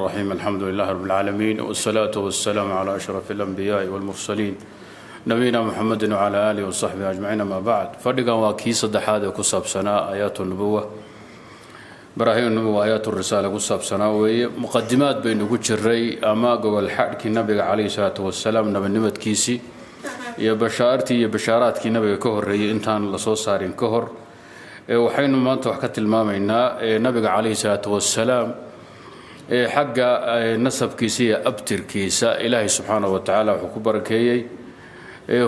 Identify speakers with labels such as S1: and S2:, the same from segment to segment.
S1: الرحيم، الحمد لله رب العالمين، والصلاة والسلام على أشرف الأنبياء والمرسلين، نبينا محمد وعلى آله وصحبه أجمعين، أما بعد. Fadhigan waa kii saddexaad ee ku saabsanaa aayaat nubuwa, baraahiin nubuwa, aayaat risaala ku saabsanaa weeye. Muqadimaad baynu ku jiray ama gogol xadhkii nabiga calayhi salaatu wasalaam, nabinimadkiisii iyo bashaartii iyo bashaaraadkii nabiga ka horreeyey intaan lasoo saarin ka hor. Waxaynu maanta wax ka tilmaamaynaa nabiga calayhi salaatu wasalaam xagga nasabkiisa iyo abtirkiisa. Ilaahay subxaanahu wa tacaala wuxuu ku barakeeyey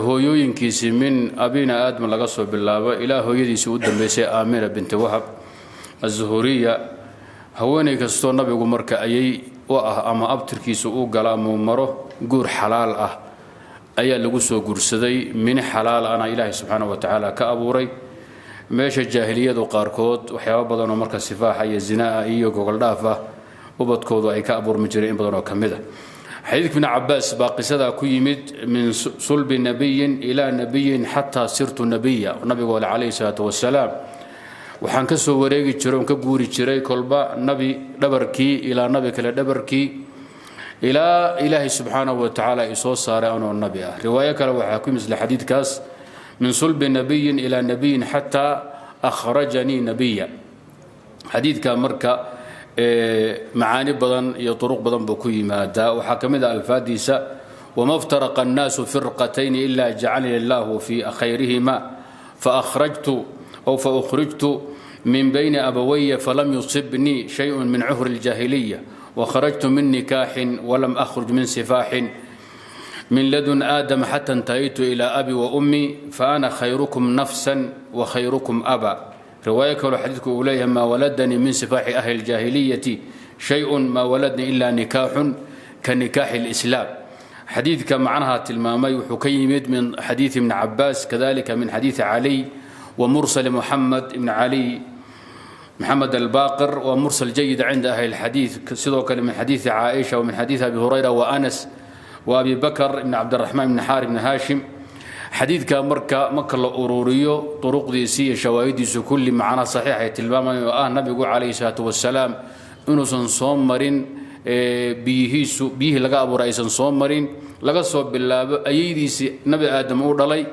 S1: hooyooyinkiisii, min abina Aadam laga soo bilaabo ilaa hooyadiisii u dambeysay, Aamina binti Wahab Azuhuriya. Haweeney kastoo nabigu marka ayay u ah ama abtirkiisa u gala ama maro, guur xalaal ah ayaa lagu soo guursaday, mini xalaal ana Ilaahay subxaanahu wa tacaala ka abuuray. Meesha jaahiliyadu qaarkood waxyaaba badanoo marka sifaaxa iyo zinaa iyo gogoldhaaf ah ubadkoodu ay ka abuurmi jireen in badan oo ka mid a. Xadiidka Ibni Cabaas baa qisadaa ku yimid: "Min sulbi nabiyin ilaa nabiyin xataa sirtu nabiya." Nabigu ale calayhi salaatu wasalaam, waxaan ka soo wareegi jiray oon ka guuri jiray kolba nabi dhabarkii ilaa nabi kale dhabarkii, ilaa Ilaahay subxaanahu wa tacaala i soo saaray anoo nabi ah. Riwaayo kale waxaa ku yimid isla xadiidkaas: "Min sulbi nabiyin ilaa nabiyin xataa akhrajanii nabiya." Xadiidka marka macaani badan iyo turuq badan buu ku yimaadaa. Waxaa ka mid ah alfaadiisa: "Wma اftaraqa الnaasu firqatayn ila jacalani اllahu fi khayrihima, faakhrajtu aw faukhrijtu min bayni abawaya falam yusibnii shayء min cuhri اljaahiliya, wakharajtu min nikaaxin walam akhruj min sifaaxin, min ladun aadam xata intahaytu ila abi wa ummi, faana khayrukum nafsa wakhayrukum aba." Riwaayo kaloo xadiidku uu leeyahay: "Maa waladanii min sifaaxi ahli اljaahiliyati shayءun, maa waladnii ila nikaaxun ka nikaaxi اlislaam." Xadiidka macnaha tilmaamay wuxuu ka yimid min xadiidi Ibni Cabaas, kadalika min xadiidi Caliy wa mursal Muxamed ibn Caliy Maxamed Albaqir, waa mursal jayid cinda ahli اlxadiid. Sidoo kale min xadiidi Caaisha wa min xadiidi Abi Hurayra wa Anas wa Abi Bakr ibn Cabdiraxmaan ibn Xaar ibn Haashim. Xadiidka marka la ururiyo duruqdiisii iyo shawaahidiisu kulli, macnaha saxiix ay tilmaamayaan oo ah nabigu calayhi salaatu wasalaam inuusan soo marin biyihiisu, biyihii laga abuuray aysan soo marin, laga soo bilaabo ayaydiisii Nabi Aadam uu dhalay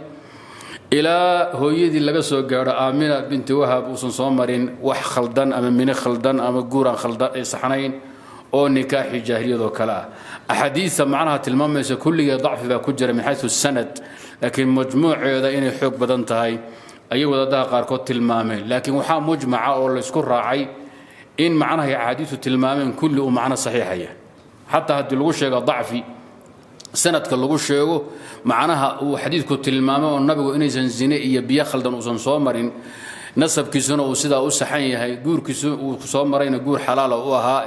S1: ilaa hooyadii laga soo gaadho, Aamina binti Wahab, uusan soo marin wax khaldan ama mini khaldan ama guuraan khaldan ay saxnayn oo nikaaxii jaahiliyadoo kale ah. Axaadiista macnaha tilmaamaysa kulligeed dacfi baa ku jira min xayu sanad, laakiin majmuuceeda inay xoog badan tahay ayay wadaadaha qaarkood tilmaameen. Laakiin waxaa mujmaca oo laysku raacay in macnahay axaadiistu tilmaameen kulli uu macno saxiixaya, xataa haddii lagu sheego dacfi sanadka lagu sheego. Macnaha uu xadiidku tilmaamay oo nabigu inaysan zine iyo biyo khaldan uusan soo marin, nasabkiisuna uu sidaa u saxan yahay, guurkiisu uu soo marayna guur xalaala u ahaa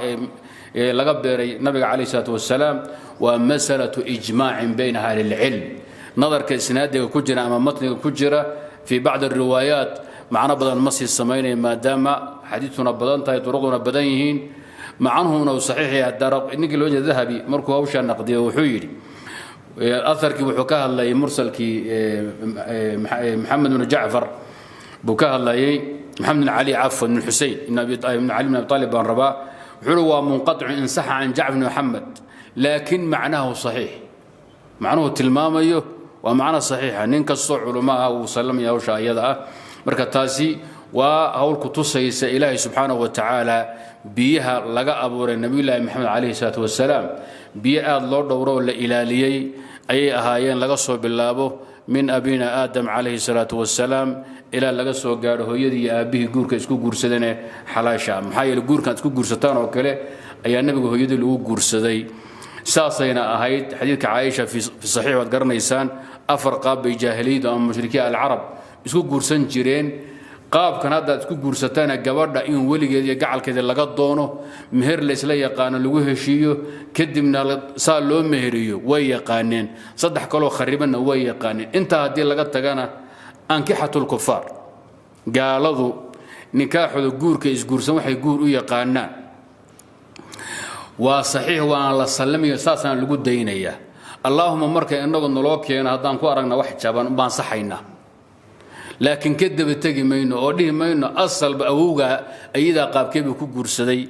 S1: ee laga beeray nabiga calayh salaatu wasalaam, waa masalatu ijmaacin bayna ahli lcilm. Nadarka isnaadiga ku jira ama matniga ku jira fii bacdi ariwaayaat macno badan ma sii samaynaya, maadaama xadiidtuna badan tahay, duruqduna badan yihiin, macnuhuna uu saxiix yahay. Ninkii loo jeeda Dahabi markuu hawshaa naqdiyay, wuxuu yidhi aharkii wuxuu ka hadlayay mursalkii Maxamed bnu Jacfar buu ka hadlayay, Maxamed bn Cali, cafwan, bn Xusein ibn Cali bn Abi Talib baan rabaa. Wuxuu uhi: "Waa munqaطicu in saxa can Jacfar bn Maxamed, laakin macnahu saxiix." Macnuhu tilmaamayo waa macno saxiixa. Nin kastoo culummo ah wuu sallamaya hawsha ayada ah. Marka taasi waa hawl ku tusaysa Ilaahay subxaanahu wa tacaala biyaha laga abuuray Nabiyullaahi Maxamed calayhi salaatu wasalaam biyo aada loo dhowro oo la ilaaliyey ayay ahaayeen, laga soo bilaabo min abina Aadam calayhi salaatu wasalaam ilaa laga soo gaadho hooyadii iyo aabbihii guurka isku guursadeenee xalaasha. Maxaa yeele, guurkan isku guursataan oo kale ayaa nabiga hooyadii lagu guursaday, saasayna ahayd. Xadiidka Caaisha fi saxiix waad garanaysaan. Afar qaab bay jaahiliyadu ama mushrikiin alcarab isku guursan jireen. Qaabkan haddaad isku guursataana, gabadha in weligeed iyo gacalkeeda laga doono, meher laysla yaqaano lagu heshiiyo, kadibna saa loo meheriyo, way yaqaaneen. Saddex kaloo kharibanna way yaqaaneen. Intaa haddii laga tagana, ankixatulkufaar, gaaladu nikaaxooda, guurka isguursan waxay guur u yaqaanaan waa saxiix, waana la sallamayo, saasaan lagu daynayaa. Allaahuma marka innagu naloo keeno, haddaan ku aragna wax jaban baan saxaynaa, laakiin ka daba tegi mayno oo dhihi mayno asalba awowgaa ayadaa qaabkeebuu ku guursaday.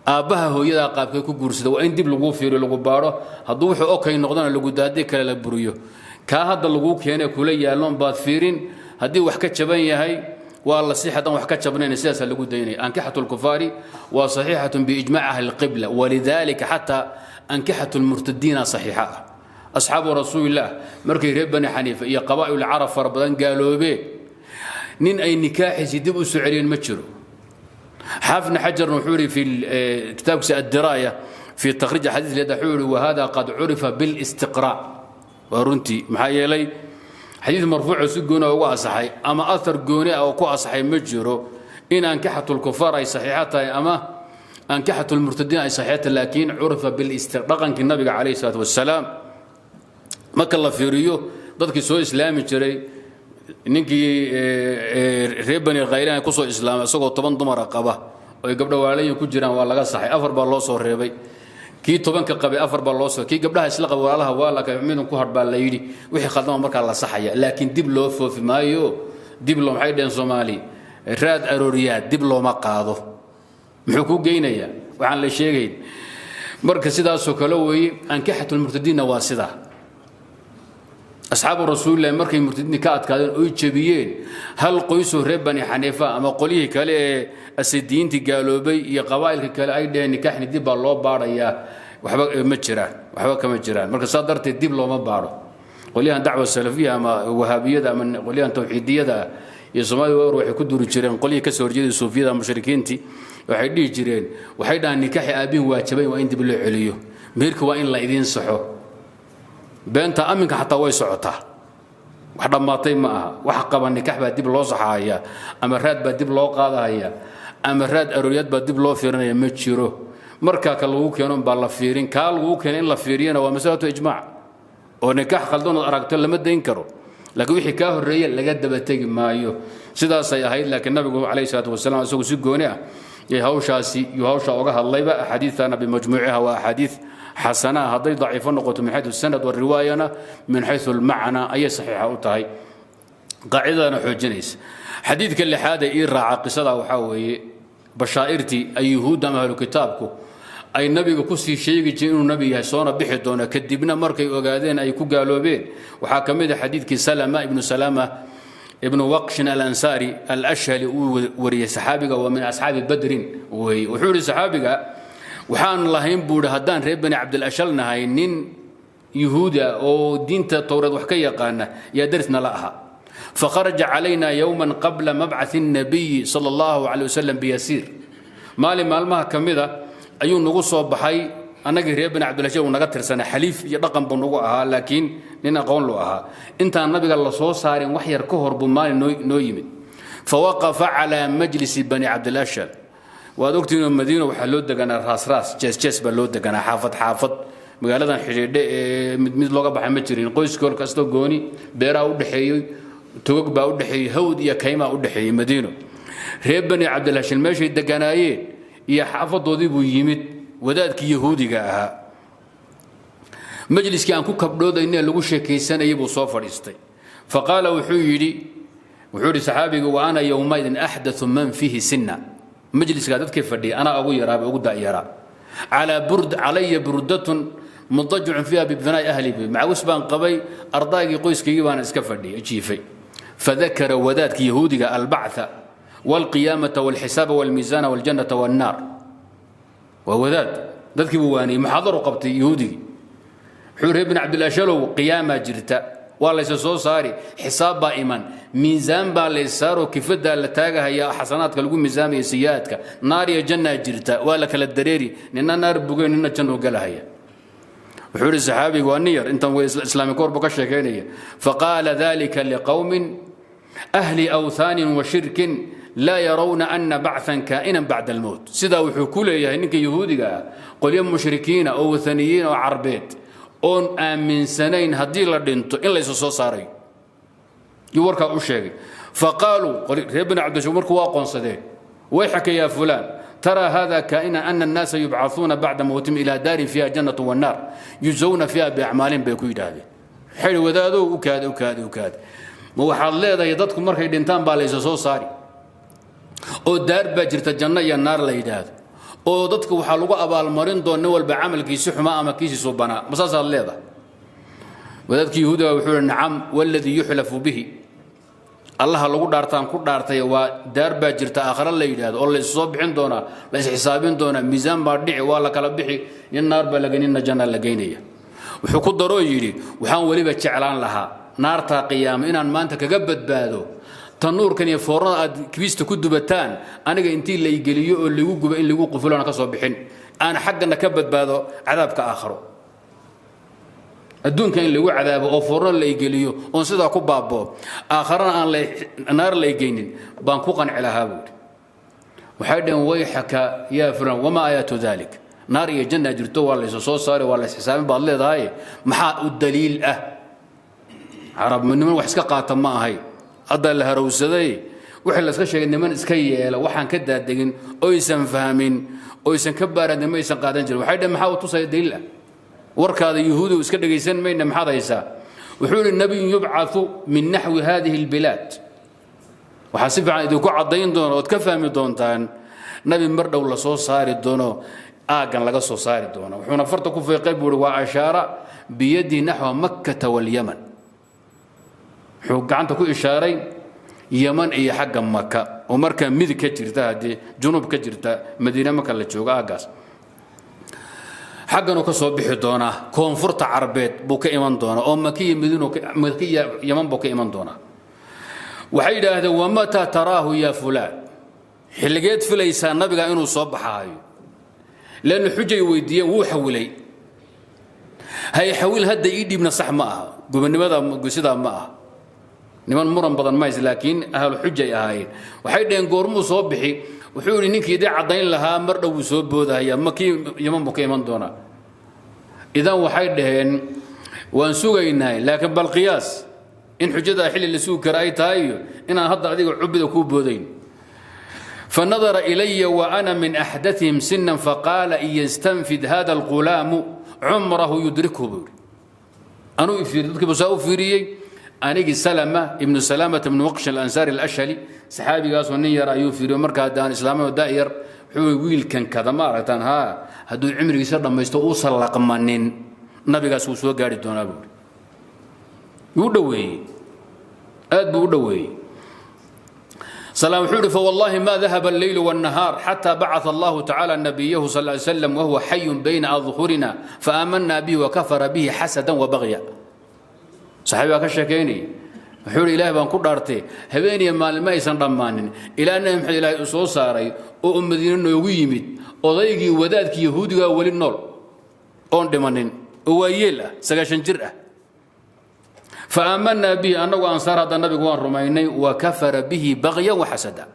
S1: Aabbaha hooyadaa qaabkay ku guursada waa in dib laguu fiiriyo, lagu baadho. Hadduu wuxuu okay noqdona lagu daadi kale la buriyo. Kaa hadda laguu keenee kula yaalloon baad fiirin. Haddii wax ka jaban yahay waa la six, haddaan wax ka jabnayn sidaasaa lagu daynaya. Ankixatu lkufaari waa saxiixatun biijmaac ahli lqibla, walidaalika xataa ankixatu lmurtadiina saxiixa ah. Asxaabu rasuulillaah markay reer Bani Xaniifa iyo qabaa'il Carab fara badan gaaloobeen, nin ay nikaaxiisii dib u soo celiyeen ma jiro. Xaafid Xajarna wuxuu yidhi fi kitaabkiisa Addiraaya fi takhriij xadiis leeda, wuxuu yidhi: "Wahada qad curifa bilistiqraa'." Waa runtii, maxaa yeelay xadiid marfuuco si gooni ugu asaxay ama athar gooni ah oo ku asaxay ma jiro in ankixatu lkufaar ay saxiixo tahay ama ankixatu lmurtadiin ay saxiixo tahay, laakiin curifa bilistiq dhaqankii Nabiga calayhi salaatu wasalaam marka la fiiriyo, dadkii soo islaami jiray, ninkii reer Bani Khaylaan kusoo islaamay isagoo 10 dumara qaba oo ay gabdho waalayin ku jiraan, waa laga saxay, afar baa loo soo reebay. Kii 10-ka qabay afar baa loo soo, kii gabdhaha isla qaba walaalaha waa la midun ku hadh baa la yidhi. Wixii khaldama markaa la saxaya, laakiin dib loo foofi maayo. Dib loo, maxay dheheen Soomaali, raad arooriyaad dib looma qaado. Muxuu ku geynayaa waxaan la sheegayn? Marka sidaasoo kale weeye ankixatulmurtadiinna waa sidaa. Asxaabu rasuulillahi markay murtadiinta ka adkaadeen oy jebiyeen, hal qoysoo reer Bani Xaniifa ama qolyihii kale ee Asidiyiintii gaaloobay iyo qabaa'ilka kale ay dheheen nikaaxni dib baa loo baadhayaa, waxba ma jiraan, waxba kama jiraan. Marka saa darteed dib looma baadho. Qolyahan dacwa salafiya ama wahaabiyada ama qolyahan tawxiidiyada iyo Soomaalida war waxay ku duri jireen qolyihii kasoo horjeeday suufiyada, mushrikiintii, waxay dhihi jireen, waxay dhahaan nikaaxi aabbihin waa jabay, waa in dib loo celiyo, meherka waa in la idiin saxo. Beenta aminka xataa way socotaa, wax dhammaatay ma aha. Wax qaba nikax baa dib loo saxaaya ama raad baa dib loo qaadahaya ama raad arooryaad baa dib loo fiirinaya ma jiro. Markaa ka lagu keeno baa la fiirin. Kaa lagu keeno in la fiiriyana waa masalatu ijmaac, oo nikax khaldanood aragto lama dayn karo, laakiin wixii kaa horreeye laga daba tegi maayo. Sidaasay ahayd, laakiin Nabigu calayhi salaatu wasalaam isagu si gooni ah iyo hawshaasi iyo hawsha oga hadlayba. Axaadiidtana bimajmuuciha waa axaadiid xasana. Hadday daciifo noqoto min xayu sanad wariwaayana, min xayu almacna ayay saxiixa u tahay, qaacidadana xoojinaysa. Xadiidka lixaad ee ii raaca qisada waxaa weeye bashaa'irtii ay yuhuudda ama ahlu kitaabku ay Nabiga kusii sheegi jireen inuu nabi yahay, soona bixi doono, kadibna markay ogaadeen ay ku gaaloobeen. Waxaa ka mid a xadiidkii Salama ibnu Salama ibnu Waqshin Alansaari Alashhali uu wariyey. Saxaabiga waa min asxaabi Badrin weeye. Wuxuu yidhi saxaabiga: "Waxaan lahayn," buu yidhi, "haddaan reer Bani Cabdilashal nahay, nin yuhuuda oo diinta Towreed wax ka yaqaana yaa darisna la ahaa. Fakharaja calayna yowman qabla mabcathi الnabiyi sala allahu calay wasalam biyasiir. Maalin maalmaha ka mida ayuu nagu soo baxay annagii reer Bani Cabdilashal, uu naga tirsanay, xaliif iyo dhaqan buu nagu ahaa, laakiin nin aqoon lu ahaa. Intaan Nabiga la soo saarin wax yar ka hor buu maalin noo yimid. Fawaqafa calaa majlisi Bani Cabdilashal." Waad ogtihiin oo Madiino waxaa loo deganaa raasraas, jees jees baa loo deganaa, xaafad xaafad. Magaaladan xidhiidhe ee mid mid looga baxay ma jirin. Qoyskool kastoo gooni, beeraha u dhexeeyey, togog baa u dhexeeyey, hawd iyo kaymaa u dhexeeyey Madiino. Reer Bani Cabdilhashim meeshay deganaayeen iyo xaafadoodii buu yimid wadaadkii yahuudiga ahaa. Majliskii aan ku kabdhoodayne lagu sheekaysanayay buu soo fadhiistay. Faqaala, wuxuu yidhi saxaabiga: "Wa ana yowmaidin axdathu man fiihi sinna." Majliskaa dadkii fadhiyay anaa ugu yaraaba, ugu da'yaraa. Calaa burd calaya burdatun mudajicun fiiha bibinaa'i ahli, macawis baan qabay, ardaygii qoyskaygii baana iska fadhiyay, jiifay. Fadakara, wadaadkii yahuudiga, albactha walqiyaamata walxisaaba walmiisaana waljannata wannaar. Waa wadaad dadkii buu waaniyey, muxaadaru qabtay yahuudigii. Wuxuu reer Bin Cabdilashalow, qiyaamaa jirta, waa laysa soo saari, xisaab baa iman, miisaan baa laysaaroo kifadaa la taagahayaa, xasanaadka lagu miisaamaya sayi-aadka, naar iyo jannaa jirta, waa la kala dareeri, nina naar bugay, nina jannuu galahaya. Wuxuu yidhi saxaabigu, waa nin yar intan islaami koorbu ka sheekaynaya: "Faqaala dalika liqowmin ahli awthaanin wa shirkin laa yarawna ana bacثan kaa'inan bacda almowt." Sidaa wuxuu ku leeyahay ninka yahuudiga ah qolyo mushrikiina oo wathaniyiin oo Carbeed oon aaminsanayn haddii la dhinto in laysu soo saarayo yuu warkaa u sheegay. Faqaaluu, reer Bani Cabdishur markuu waa aqoonsadeen: "Wayxaka yaa fulaan, taraa hada kaa'ina ana annaasa yubcaثuuna bacda mowtihim ilaa daarin fiiha jannatu wannaar yujzawna fiiha biacmaalin," bay ku yidhaahdeen. Waxay wadaadow, u kaadi, u kaadi, u kaadi, ma waxaad leedahay dadku markay dhintaan baa laysa soo saari oo daar baa jirta janno iyo naar la yidhaahdo Oo dadka waxaa lagu abaalmarin doona nin walba camalkiisi xumaa ama kiisii subanaa. Ma saasaad leedahay? Wadaadkii yahuudiga wuxuu yidhi: "Nacam, waladii yuxlafu bihi." Allaha lagu dhaartaan ku dhaartay, waa daar baa jirta aakhare la yidhaahdo oo la issoo bixin doonaa, la isxisaabin doonaa, miisaan baa dhici, waa la kala bixi, nin naar baa laga, ninna janna la geynaya. Wuxuu ku daroo yidhi: "Waxaan weliba jeclaan lahaa naartaa qiyaamo inaan maanta kaga badbaado tanuurkan iyo foornada aad kibiista ku dubataan. Aniga intii la igeliyo oo lagu gubo, in lagu qufulona ka soo bixin, aan xaggana ka badbaado cadaabka aakharo. Adduunka in lagu cadaabo oo foorno la igeliyo oon sidaa ku baaboo, aakharana aan naar la igeynin baan ku qanci lahaa," buuri. Waxay dhaheen: "Wayxaka yaa fulan, wamaa aayaatu dalik? Naar iyo janna jirto, waa laysu soo saari, waa lays xisaabin baad leedahay, maxaa u daliil ah?" Carab niman wax iska qaata ma ahay. Haddaa la harowsaday wixii layska sheegay. Niman iska yeela, waxaan ka daadegin oysan fahmin oysan ka baaradin ma aysan qaadan jirin. Waxay dhaheen: "Maxaa u tusaya daliil ah warkaada? Yuhuudu iska dhegaysan mayna, maxaad haysaa?" Wuxuu yidhi: "Nabiyun yubcathu min naxwi hadihi albilaad. Waxaa si fiican idinku caddayn doona ood ka fahmi doontaan nabi mar dhow la soo saari doono, aaggan laga soo saari doono." Wuxuuna farta ku fiiqay, buu yidhi, waa ashaara biyadihi naxwa Makkata walyaman. Wuxuu gacanta ku ishaaray Yaman iyo xagga Maka, oo markaa midig ka jirta, haddii junub ka jirta Madiine marka la joogo. Aaggaas xagganuu ka soo bixi doonaa, koonfurta Carbeed buu ka iman doonaa, oo Maka iyo Madiino, Maka iyo Yaman buu ka iman doonaa. Waxay yidhaahdeen: "Wamataa taraahu yaa fulaan? Xilligeed filaysaa nabiga inuu soo baxaayo?" Leannu xujay weydiiyeen, wuu xawilay. Hay xawil hadda ii dhiibna, sax ma aha, gobonnimada sidaa ma aha. Niman muran badan mays, laakiin ahlu xujay ahaayeen. Waxay dhaheen: "Goormuu soo bixi?" Wuxuu yidhi: "Ninkii idin caddayn lahaa mar dhow wuu soo boodahaya, Makii Yaman buu ka iman doonaa." Idan waxay dhaheen: "Waan sugaynaa, laakiin bal qiyaas in xujada xilli la sugi kara ay tahay iyo inaan hadda adiga cubida kuu boodayn." فنظر إلي وأنا من أحدثهم سنا فقال: "إن يستنفد هذا الغلام عمره يدركه." Buuri anuu ifiiri, dadkii buu saa u fiiriyey. Anigii Salama ibnu Salaamata ibnu Waqsh Alansaari Alashhali, saxaabigaasoo nin yar ayuu fiiriyo. Marka haddaan islaamay da'yar, wuxuu: "Wiilkan kada ma aragtaan? Haa, hadduu cimrigiisa dhammaysto uusan laqmanin, nabigaas wuu soo gaari doonaa," buuri. Wuu dhoweeyey, aad buu u dhoweeyey. سلام wuxuu yidhi: "فوالله ما ذهب الليل والنهار حتى بعث الله تعالى نبيه صلى الله عليه وسلم وهو حي بين أظهرنا، فآمنا به وكفر به حسدا وبغيا." Saxaabi baa ka sheekaynay. Wuxuu yidhi: "Ilaahay baan ku dhaartay, habeeniya maalin ma aysan dhammaanin ilaa Nabi Maxamed Ilaahay uu soo saaray oo uu Madiine noogu yimid, odaygii wadaadkii yahuudigaa weli nool oon dhimanin oo waayeel ah, 90 jir ah. فآمنا به." Annagu ansaar hadda nabigu waan rumaynay. "وكفر به بغيا وحسدا."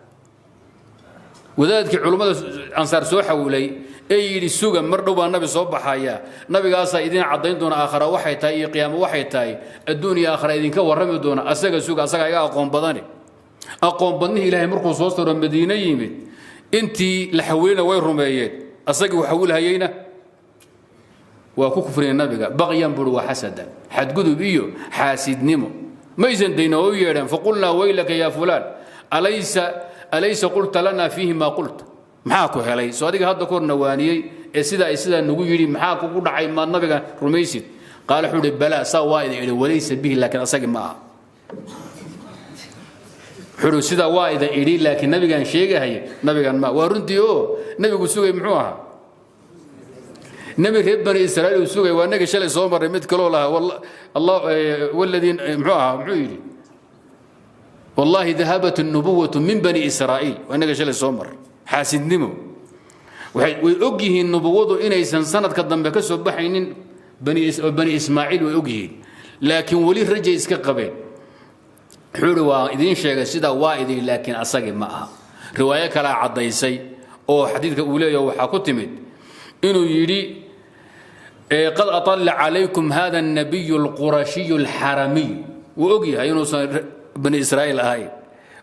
S1: Wadaadkii culummada ansaar soo xawilay ee yidhi: "Suga, mar dhow baa nabi soo baxaya, nabigaasaa idin caddayn doona aakhara waxay tahay iyo qiyaamo waxay tahay, adduun iyo aakhara idinka warrami doona, asaga suga, asagaa iga aqoon badani." Aqoon badnihii Ilaahay markuu soo saro Madiine yimid, intii la xawilina way rumeeyeen, asagii uu xawilhayeyna waa ku kufriyeen nabiga. بغيا, buuri, وحسدا, xadgudub iyo xaasidnimo maysan dayna oo u yeedheen. "فقلنا: ويلك يا فلان، أليس قلت لنا فيه ما قلت?" Maxaa ku helay? Soo adiga hadda kahor nawaaniyey ee sidaa ay sidaa nagu yidhi, maxaa kugu dhacay? Maad nabiga rumaysid? Qaala, wuxuu yidhi: "بلى, saa waa idin idhi, وليس به." Laakiin asagii ma aha. Wuxuu yidhi: "Sidaa waa idin idhi, laakiin nabigaan sheegahaya nabigan ma." Waa runtii oo nabigu sugay muxuu ahaa? Nebi reer Bani Israa'iil uu sugay. Waa naga shalay soo marray mid kaloo lahaa allah waladii muxuu ahaa? Muxuu yidhi? "والله ذهبت النبوة من بني إسرائيل." Waa naga shalay soo marray. Xaasidnimo. Way og yihiin nubuwadu inaysan sanadka dambe ka soo baxaynin Bani Ismaaciil, way og yihiin, laakiin weli rajay iska qabeen. Wuxuu yidhi: "Waa idiin sheegay, sidaa waa idin, laakiin asagii ma aha." Riwaayo kalaa caddaysay oo xadiidka uu leeyaho waxaa ku timid inuu yidhi: "قد أطل عليكم هذا النبي القرشي الحرمي." Wuu og yahay inuusan Bani Israa'iil ahayn.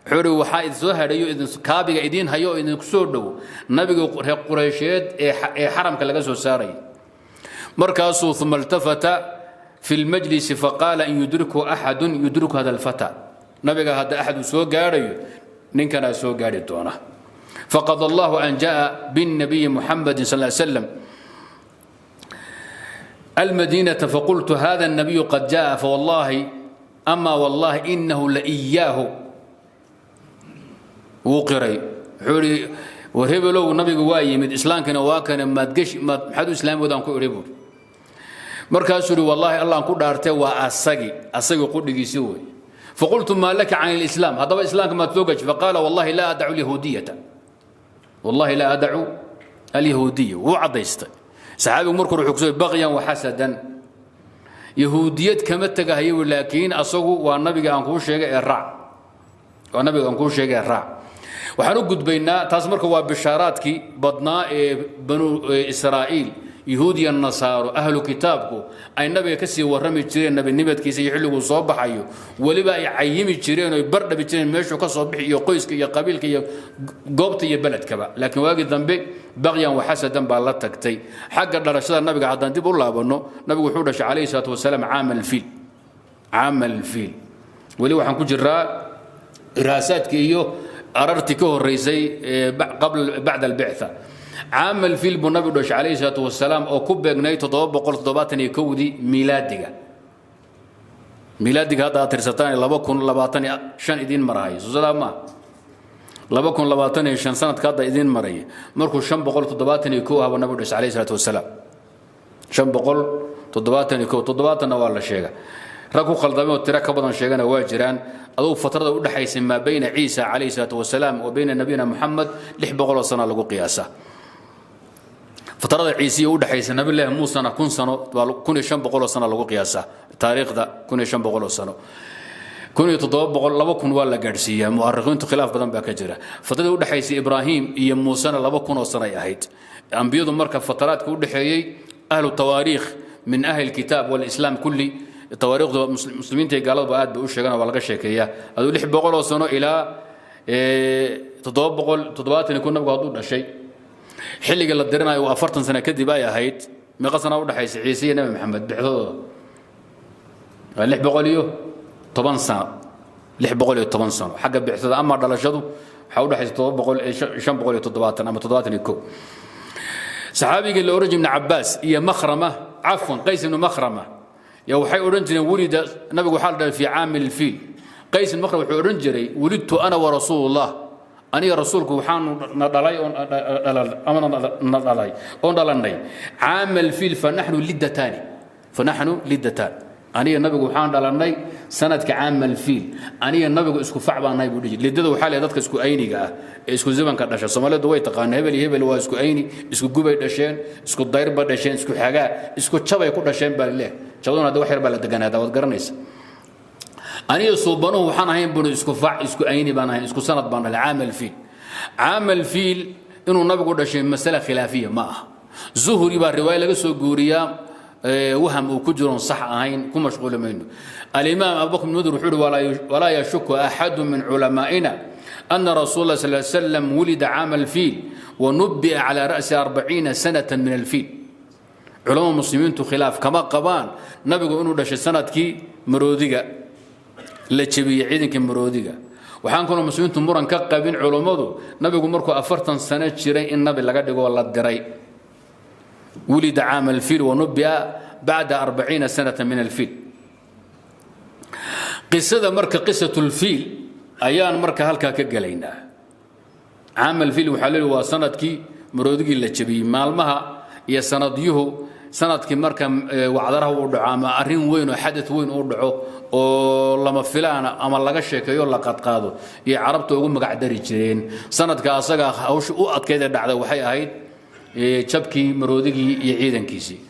S1: Wuxuu yidhi: "Waxaa idin soo hadhayo, idin kaabiga idiin hayo oo idinku soo dhow nabiga reer Qureysheed ee xaramka laga soo saarayay." Markaasuu ثم التفت في المجلس فقال: "إن يدركه أحد يدرك هذا الفتى." Nabiga hadda axad uu soo gaadhayo, ninkanaa soo gaadhi doona. Faqada Allahu an jaa binnabiyi Muxamadin sal slam المدينة، فقلت: هذا النبي قد جاء، فوالله أما والله إنه لإياه. Wuu qiray. Wuxuu ihi: war hebelow, nabigu waa yimid, islaamkina waa kane, maad gesh maad, maxaad u islaami wadaan ku idhi buuri. Markaasuu ihi: wallaahi, Allaan ku dhaartay, waa asagi, asagi qudhigiisi wey. فقلت: ما لك عن الإسلام؟ Haddaba islaamka maad soo gashi? فقال: والله لا أدع اليهودية، والله لا أدع اليهودية. Wuu caddaystay saxaabigu markuu wuxuu kusoo بغيا وحسدا, yahuudiyad kama tegahayo, laakiin asagu waa nabiga aan kuu sheegay ee raac, waa nabiga aan kuu sheegay ee raac. Waxaan u gudbaynaa taas. Marka waa bishaaraadkii badnaa ee Banu Israa'iil, yuhuud iyo nasaaro, ahlu kitaabku ay nabiga ka sii warrami jireen, nabinimadkiisa iyo xilliguu soo baxayo. Weliba ay cayimi jireen oy bardhabi jireen meeshuu ka soo bixi iyo qoyska iyo qabiilka iyo goobta iyo beledkaba. Laakiin waagii dambe بغيا وحسدا baa la tagtay. Xagga dhalashada nabiga haddaan dib u laabanno, nabigu wuxuu dhashay calayhi salaatu wasalaam caam alfiil, caam alfiil. Weli waxaan ku jiraa irhaasaadkii iyo arartii ka horreysay qabla bacda albictha. Caam alfiil buu nabigu dhashay calayhi salaatu wasalaam, oo ku beegnay 771-dii miilaadiga. Miilaadiga hadda aad tirsataan 2025 idiin marahayo, soo sidaa maa? 2025 sanadka hadda idiin maraya markuu 571 ahba nabigu dhashay calayhi salaatu wasalaam. 571, 70-na waa la sheega, rag ku khaldamay oo tiro ka badan sheegana waa jiraan. Adugu fatrada u dhaxaysay maa bayna Ciisa calayhi salaatu wasalaam wa bayna nabiyina Muxamed 600 oo sana lagu qiyaasaa. Fatrada Ciisiya u dhaxaysa Nabilaahi Muusena 1000 sano, 1500 oo sano lagu qiyaasaa taariikhda, 1500 oo sano, 1700, 2000 waa la gaadhsiiyaa. Mu'arikhiintu khilaaf badan baa ka jira. Fatrada u dhaxaysay Ibraahim iyo Muusena 2000 oo sano ay ahayd. Ambiyadu marka fataraadka u dhexeeyey, ahlu tawaariikh min ahli kitaab walislaam kulli, tawaariikhdu muslimiinta iyo gaaladaba aad bay u sheegaan, waa laga sheekeeyaa. Aduu 600 oo sano ilaa 771 nabigu hadduu dhashay, xilliga la dirinayo waa 40 sano kadib ay ahayd. Meeqa sana u dhaxaysa Ciise iyo Nabi Maxamed bixdadooda? Waa 610 sano, 610 sano xagga bixdada. Ama dhalashadu waxaa u dhaxaysa 570 ama 71. Saxaabigii la odhan jiray Ibn Cabbaas iyo Makhrama, cafwan, Qays ibnu Makhrama ya, waxay odhan jireen wulida nabigu, waxaa la dhahay في عام الفيل. Qays ibn Makhrama wuxuu odhan jiray: ولدت أنا ورسول الله, aniga rasuulku waxaanu na dhalay ama na dhalay oon dhalannay عام الفيل، فنحن لدتان، فنحن لدتان. Aniga nabigu waxaan dhalannay sanadka عام الفيل, aniga nabigu isku fac baan nahay buu dhihi. Lidada waxaa leeyahay dadka isku ayniga ah ee isku zamanka dhasha. Soomaalidu way taqaana hebel iyo hebel waa isku ayni, isku gubay dhasheen, isku dayrba dhasheen, isku xagaa, isku jabay ku dhasheen baa leeyahay. Jabaduna hadda wax yar baa la deganaada, waad garanaysa. Aniga suubanuhu waxaan ahayn buni isku fac, isku ayni baan ahayn, isku sanad baan dhalay, عام الفيل. عام الفيل inuu nabigu dhashay masale khilaafiya ma aha. Zuhri baa riwaaya laga soo guuriyaa, waham uu ku jiroon sax ahayn, ku mashquuli mayno. Alimaam Abubakr bn Mudir wuxuu uhi: ولا يشك أحد من علمائنا أن رسول الله صلى الله عليه وسلم ولد عام الفيل ونبئ على رأس 40 سنة من الفيل. Culama muslimiintu khilaaf kama qabaan nabigu inuu dhashay sanadkii maroodiga la jebiyey, ciidankii maroodiga. Waxaan kaloo muslimiintu muran ka qabin culummadu nabigu markuu 40 sano jiray in nabi laga dhigoo la diray. ولد عام الفيل ونبئ بعد 40 سنة من الفيل. Qisada marka قصة الفيل ayaan marka halkaa ka gelaynaa. عام الفيل waxaa leeyahay waa sanadkii maroodigii la jebiyey. Maalmaha iyo sanadyuhu, sanadkii marka wacdaraha uu dhaco ama arrin weyn oo xadad weyn uu dhaco oo lama filaana ama laga sheekeeyo, la qadqaado, iyo carabta ugu magac dari jireen. Sanadka asaga hawsha u adkeyd ee dhacday waxay ahayd jabkii maroodigii iyo ciidankiisii.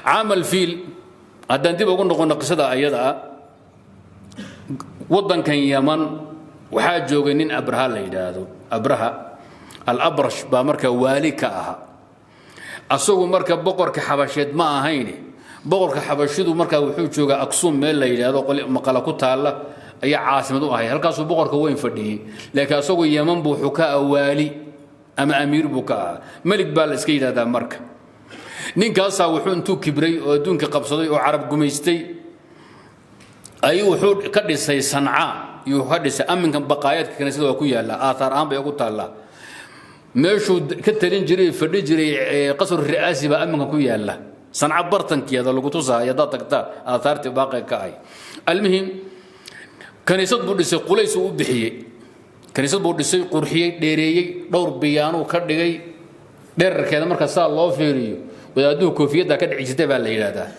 S1: عام الفيل haddaan dib ugu noqono qisada ayada ah, waddankan Yaman waxaa joogay nin Abraha la yidhaahdo. Abraha Alabrash baa marka waali ka ahaa. Asagu marka boqorka xabasheed ma ahayne. Boqorka xabashidu markaa wuxuu joogaa Aksuum, meel la yidhaahdo Maqala ku taalla ayaa caasimad u ahayd. Halkaasuu boqorka weyn fadhiyey, laakiin asagu Yaman buu wuxuu ka awaali ama amiir buu ka ahaa, melig baa la iska yidhahdaa. Marka ninkaasaa wuxuu intuu kibray oo adduunka qabsaday oo Carab gumaystay ayuu wuxuu ka dhisay Sancaa, yuu ka dhisay. Aminkan baqaayaadka kaniisada waa ku yaallaa, aathaar ahaan bay ugu taallaa. Meeshuu ka talin jiray, fadhi jiray, qasru ri'aasi baa amminkan ku yaalla Sanca bartankeeda lagu tusahay haddaad tagtaan aathaartii baaqi ka ahay. Almuhim, kaniisad buu dhisay, Qulays uu u bixiyey. Kaniisad buu dhisay, qurxiyey, dheereeyey, dhowr biyaanuu ka dhigay. Dherarkeeda marka saa loo fiiriyo, wadaaduhu koofiyadda ka dhici jirtay baa la yidhaahdaa.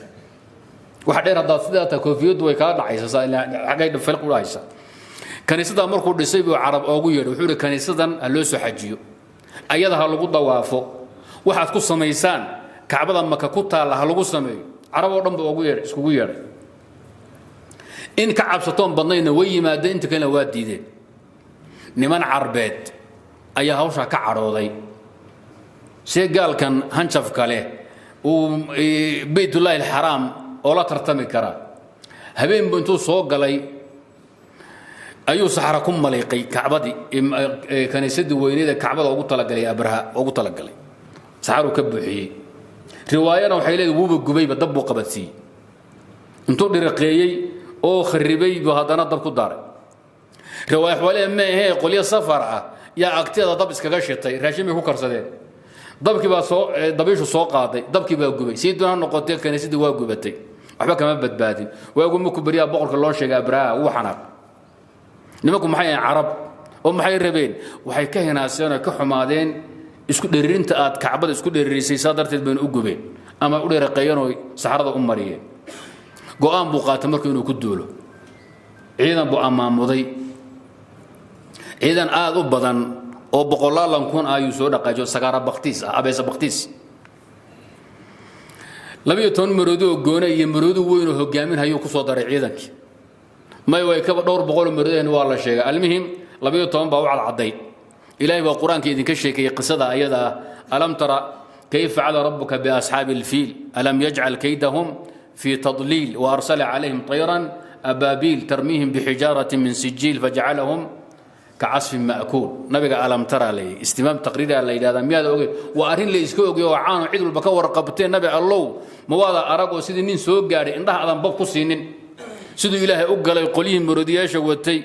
S1: Waxa dheer haddaad sidaa tahay, koofiyaddu way kaa dhacaysa, xaggay filq u dhahaysa. Kaniisaddaa markuu dhisay buu Carab oogu yeedhay. Wuxuu ihi, kaniisadan ha loo soo xajiyo, ayada ha lagu dawaafo, waxaad ku samaysaan Kacbada Maka ku taalla ha lagu sameeyo. Carab oo dhan buu ugu yeedhay, iskugu yeedhay. In ka cabsatoon badnayna way yimaadeen, inta kalena waa diideen. Niman Carbeed ayaa hawshaa ka cadhooday. See gaalkan hanjafka leh uu Beytullaahi Alxaraam oo la tartami karaa? Habeen buu intuu soo galay ayuu saxra ku maliiqay Kacbadii, kaniisadii weyneed ee Kacbada ugu talagalay, Abraha ugu talagalay, saxaruu ka buuxiyey. Riwaayana waxay leedahay wuuba gubayba, dab buu qabadsiiyey. Intuu dhiriqeeyey oo kharibay buu haddana dab ku daaray. Riwaaya waxaa leedahay ma ahee, qolyo safar ah yaa agteeda dab iskaga shitay, raashin bay ku karsadeen, dabkii baa soo dabiishu soo qaaday, dabkii baa gubay. Sii doona noqotee, kaniisadii waa gubatay, waxba kama badbaadin. Waagu markuu beryaha boqorka loo sheegay Abraha, wuu xanaaq. Nimanku maxay ahayn? Carab oo maxay rabeen? Waxay ka hinaaseen oo ka xumaadeen isku dheririnta aad Kacbada isku dheririsay, saa darteed baynu u gubeen ama u dhereqeeyeen oo saxrada u mariyeen. Go'aan buu qaatay markuu inuu ku duulo. Ciidan buu ammaamuday, ciidan aad u badan oo boqolaalan kun ah ayuu soo dhaqaajiyo, sagaara baktiis ah, abeesa baktiis, 12 maroodi oo goone iyo maroodi weyn oo hogaamin hayuu ku soo daray ciidankii. May way kaba dhowr boqol oo maroodeen waa la sheegay. Almuhim, 12 baa u cadcadday. Ilaahay baa Qur-aanka idinka sheekeeyey qisada ayada ah: ألم تر كيف فعل ربك بأصحاب الفيل، ألم يجعل كيدهم في تضليل، وأرسل عليهم طيرا أبابيل ترميهم بحجارة من سجيل فجعلهم كعصف مأكول. Nabiga ألم تر lay istifhaam taqriiri la yidhahdaa. Miyaada ogey? Waa arrin la iska ogey oo caano cid walba ka warqabteen. Nabi Allow, ma waada arag oo sidii nin soo gaadhay indhaha adan bab ku siinin siduu Ilaahay u galay qolyihii maroodiyaasha watay?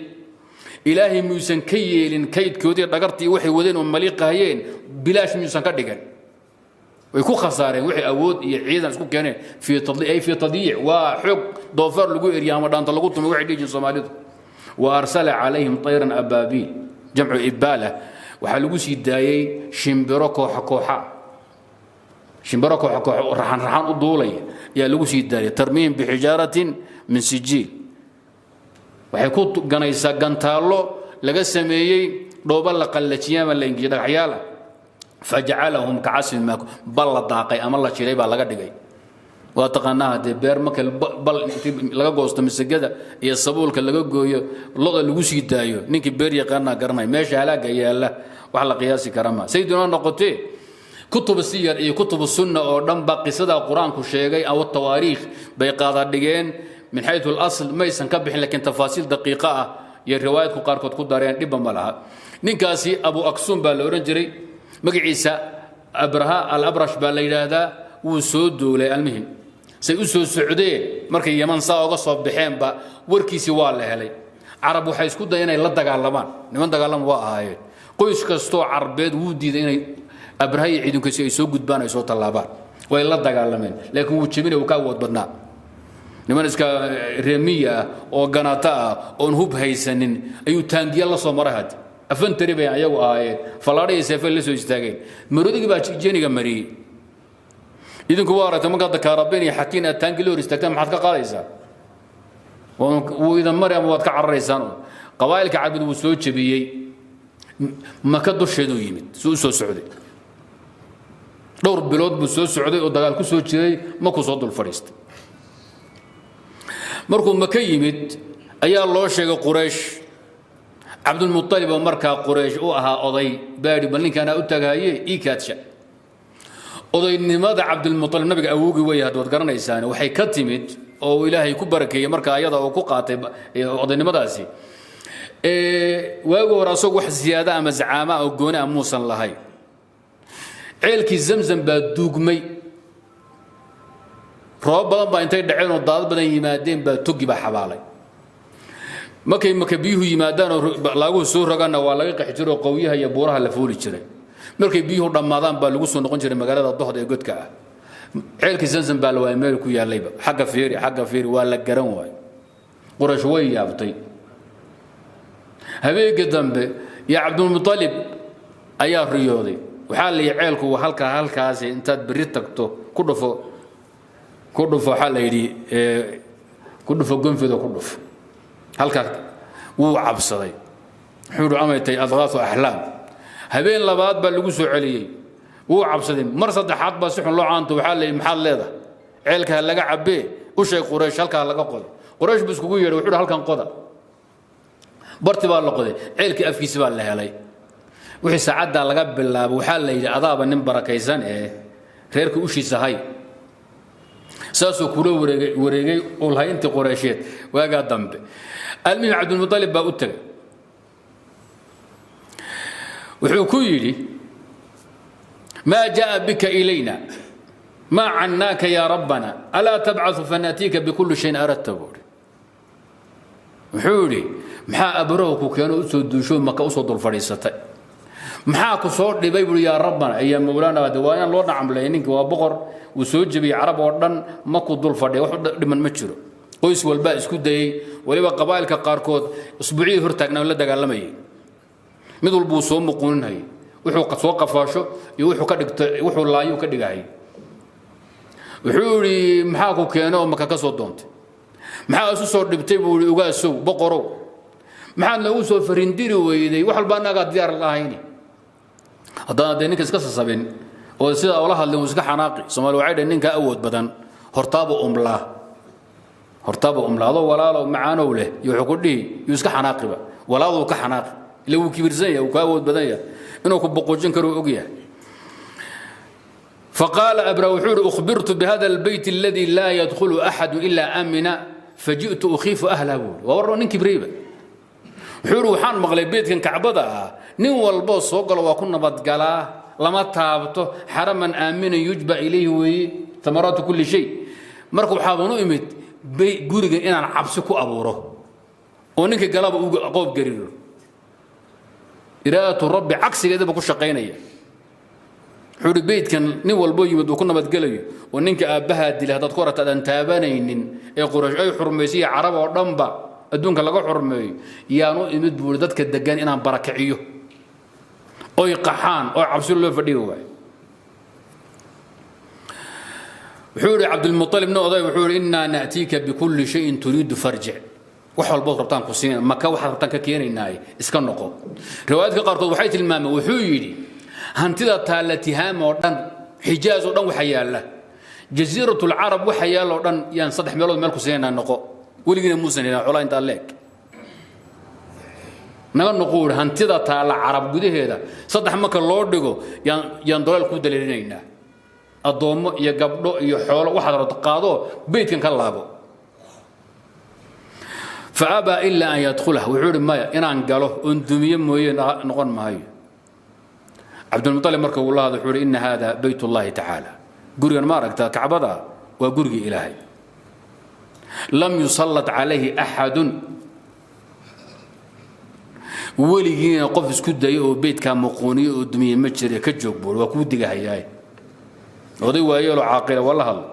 S1: Ilaahay miyuusan ka yeelin kaydkoodii, dhagartii waxay wadeen oo maliiqahayeen bilaash miyuusan ka dhigan? Way ku khasaareen wixii awood iyo ciidan isku keeneen. في أي في تضييع. Waa xoog doofaar lagu eriya ama dhaanta lagu tumay, waxay dhihi jireen Soomaalidu. وأرسل عليهم طيرا أبابيل، جمع إبالة. Waxaa lagu sii daayey shimbiro kooxa kooxa, shimbiro kooxa kooxa oo raxan raxan u duulaya ayaa lagu sii daayay. ترميهم بحجارة من سجيل. Waxay ku ganaysaa gantaallo laga sameeyey dhooba la qallajiyay ama la ingijiyay, dhagaxyaala. فجعلهم كعصف مأكول. Bal la daaqay ama la jiray baa laga dhigay. Waa taqaanaa, haddee beer marka bal intii laga goosto masagada iyo sabuulka laga gooyo, loda lagu sii daayo, ninkii beer yaqaanaa garanaya meesha halaaga yaalla, wax la qiyaasi kara ma. Sayiduna noqotee, kutubu siyar iyo kutubu sunna oo dhan ba qisada Qur-aanku sheegay aw tawaariikh bay qaada dhigeen. من حيث الأصل maysan ka bixin, laakiin tafaasiil daqiiqa ah iyo riwaayadku qaarkood ku dareen, dhibba ma laha. Ninkaasi Abu Aksuum baa la odhan jiray, magaciisa Abraha Alabrash baa la yidhaahdaa. Wuu soo duulay. Almuhim, say u soo socdeen, markay Yaman saa oga soo baxeenba warkiisii waa la helay. Carab waxay isku dayeen inay la dagaalamaan. Niman dagaalama waa ahaayeen. Qoys kastoo Carbeed wuu diiday inay Abraha iyo ciidankiisi ay soo gudbaan, ay soo tallaabaan. Way la dagaalameen, laakiin wuu jebinay, wuu ka awood badnaa. Niman iska reemiya ah oo ganata ah oon hub haysanin ayuu taangiya la soo maray. Hadde afantari bay ayagu ahaayeen, fallaadho iyo seefay la soo istaageen. Marodigii baa jeniga mariyey. Idinku waa aragtay, markaad kaarabeen iyo xakiin aad taangi la hor istaagtaan, maxaad ka qaadaysaa? Wuu idan mari ama waad ka cararaysaan. Qabaa'ilka Carbeed wuu soo jebiyey. Maka dusheeduu yimid. Suu u soo socday, dhowr bilood buu soo socday oo dagaal ku soo jiray. Makuu soo dul fadhiistay. Markuu Maka yimid ayaa loo sheegay Quraysh. Cabdulmualib oo markaa Quraysh u ahaa oday baa yidhi, bal ninkaanaa u tagahaye ii kaadsha. Odaynimada Cabdulmualib, nabiga awowgii wey, hadda waad garanaysaan, waxay ka timid oo Ilaahay ku barakeeyey marka ayada oo ku qaatay odaynimadaasi. Waagi hore asagu wax ziyaada ama zacaama oo gooni ah muusan lahayn. Ceelkii Zamzam baa duugmay. Roobab badan baa intay dhaceen oo daadad badan yimaadeen baa togi baa xabaalay. Markay Maka biyuhu yimaadaan oo laaguhu soo rogaanna, waa laga qaxi jiray oo qowyaha iyo buuraha la fuuli jiray. Markay biyuhu dhammaadaan baa lagu soo noqon jiray magaalada dohda ee godka ah. Ceelkii Zamzam baa la waayay meel ku yaallayba. Xagga fiiri, xagga fiiri, waa la garan waayo. Quraysh way yaabtay. Habeenkii dambe yaa Cabdulmutalib ayaa riyooday. Waxaa la yidhi ceelku waa halkaa, halkaasi intaad berri tagto ku dhufo, ku dhufo. Waxaa la yidhi ku dhufo gonfido, ku dhufo halkaa. Wuu cabsaday, wuxuu yidhi amay tahay أضغاث أحلام. Habeen labaad baa lagu soo celiyey, wuu cabsaday. Mar saddexaad baa si xun loo caanto. Waxaa la yidhi maxaad leedahay? Ceelka ha laga cabbee, u sheeg Quraysh halkaa laga qodo. Quraysh buu iskugu yeedhay, wuxuu yidhi halkan qoda. Barti baa la qoday, ceelkii afkiisi baa la helay. Wixii saacaddaa laga bilaabo waxaa la yidhi adaaba nin barakaysan ee reerka ushiisa hay. Saasuu kula wareegay, wareegay ulhayntii Qureysheed waagaa dambe. Almuhim, Cabdulmutalib baa u tegay, wuxuu ku yidhi: ما جاء بك إلينا؟ ما عناك يا ربنا؟ ألا تبعث فنأتيك بكل شيء أردت? Buuri wuxuu yidhi: maxaa Abraha ku keeno usoo duusho, Maka usoo dul fadhiisatay? Maxaa ku soo dhibay? Buuri يا ربنا iyo مولانا. De waa inaan loo dhacamleeyay ninki, waa boqor, wuu soo jebiyey Carab oo dhan, maku dul fadhiya, wax u dhiman ma jiro. Qoys walbaa isku dayey, weliba qabaa'ilka qaarkood usbuucyadii hor taagnaa la dagaalamayay. Mid walba wuu soo muquuninhayay, wuxuu soo qafaasho iyo wuxuu ka dhigto, wuxuu laayo ka dhigahayay. Wuxuu yidhi: maxaa ku keeno oo Maka ka soo doontay? Maxaa isu soo dhibtay? Buu yidhi. Ugaasow, boqorow, maxaad noogu soo farindiri weyday? Wax walba annagaa diyaar lahayni. Haddana dee ninka iska sasabin oo sidaa ula hadlin, wuu iska xanaaqi. Soomaali waxay dhaheen: ninka awood badan hortaaba umlaa, hortaaba umlaa. Adoo walaalow macaanow leh iyo wuxuu ku dhihi yuu iska xanaaqiba, walaaluu ka xanaaqi, ila wuu kibirsan yahay, wuu ka awood badan yahay, inuu ku boqojin karo og yahay. فقال أبرهة wuxuu yidhi: أخبرت بهذا البيت الذي لا يدخل أحد إلا أمن، فجئت أخيف أهله. Buuri waa war nin kibreyba. Wuxuu yidhi: waxaan maqlay beydkan Kacbada ah nin walboo soo galo waa ku nabadgalaa, lama taabto, حرما آمنا يجبى إليه weeye ثمرات كل شيء. Marka waxaaban u imid gurigan inaan cabsi ku abuuro oo ninka galaba uu qoob gariiro. إرادة ربي cagsigeedaba ku shaqaynaya. Wuxuu ihi beydkan nin walboo yimid uu ku nabadgelayo oo ninka aabbahaa dilay haddaad ku aragto aadan taabanaynin, ee Quraysh ay xurmaysay iyo Carab oo dhanba adduunka laga xurmeeyo, yaan u imid buuri dadka degan inaan barakiciyo oy qaxaan oo cabsi loo fadhiyi waayo. Wuxuu yidhi Cabdilmualib, nin oday, wuxuu yidhi: إنا نأتيك بكل شيء تريد، فارجع. Wax walbood rabtaan ku siin, Maka waxaad rabtaan ka keenaynaaye, iska noqo. Riwaayaadka qaarkood waxay tilmaameen wuxuu yidhi: hantida taalla Tihaama oo dhan, Xijaaz oo dhan waxa yaalla, Jasiirat Lcarab waxa yaalla oo dhan yaan saddex meelood meel ku siinaynaa, noqo. Weligiina muusan helin xolaa intaa leeg. Naga noqo yidhi, hantida taalla Carab gudaheeda saddex marka loo dhigo yaan dolaal ku daliilinaynaa, addoommo iyo gabdho iyo xoolo waxaad rabto qaado, beydkan ka laabo. فأبى إلا أن يدخله. Wuxuu yidhi: maya, inaan galo oon dumiye mooye noqon maayo. Cabdulmuطalib marka uu la hadlo wuxuu yidhi: إن هذا بيت الله تعالى. Gurigan ma aragtaa, Kacbada waa gurigii Ilaahay. لم يسلط عليه أحد. Weligiina qof isku daya oo beydkaa muquuniyo oo dumiye ma jire, ka joog buuri, waa kuu digahayaay. Oday waayeeloo caaqila waa la hadlay.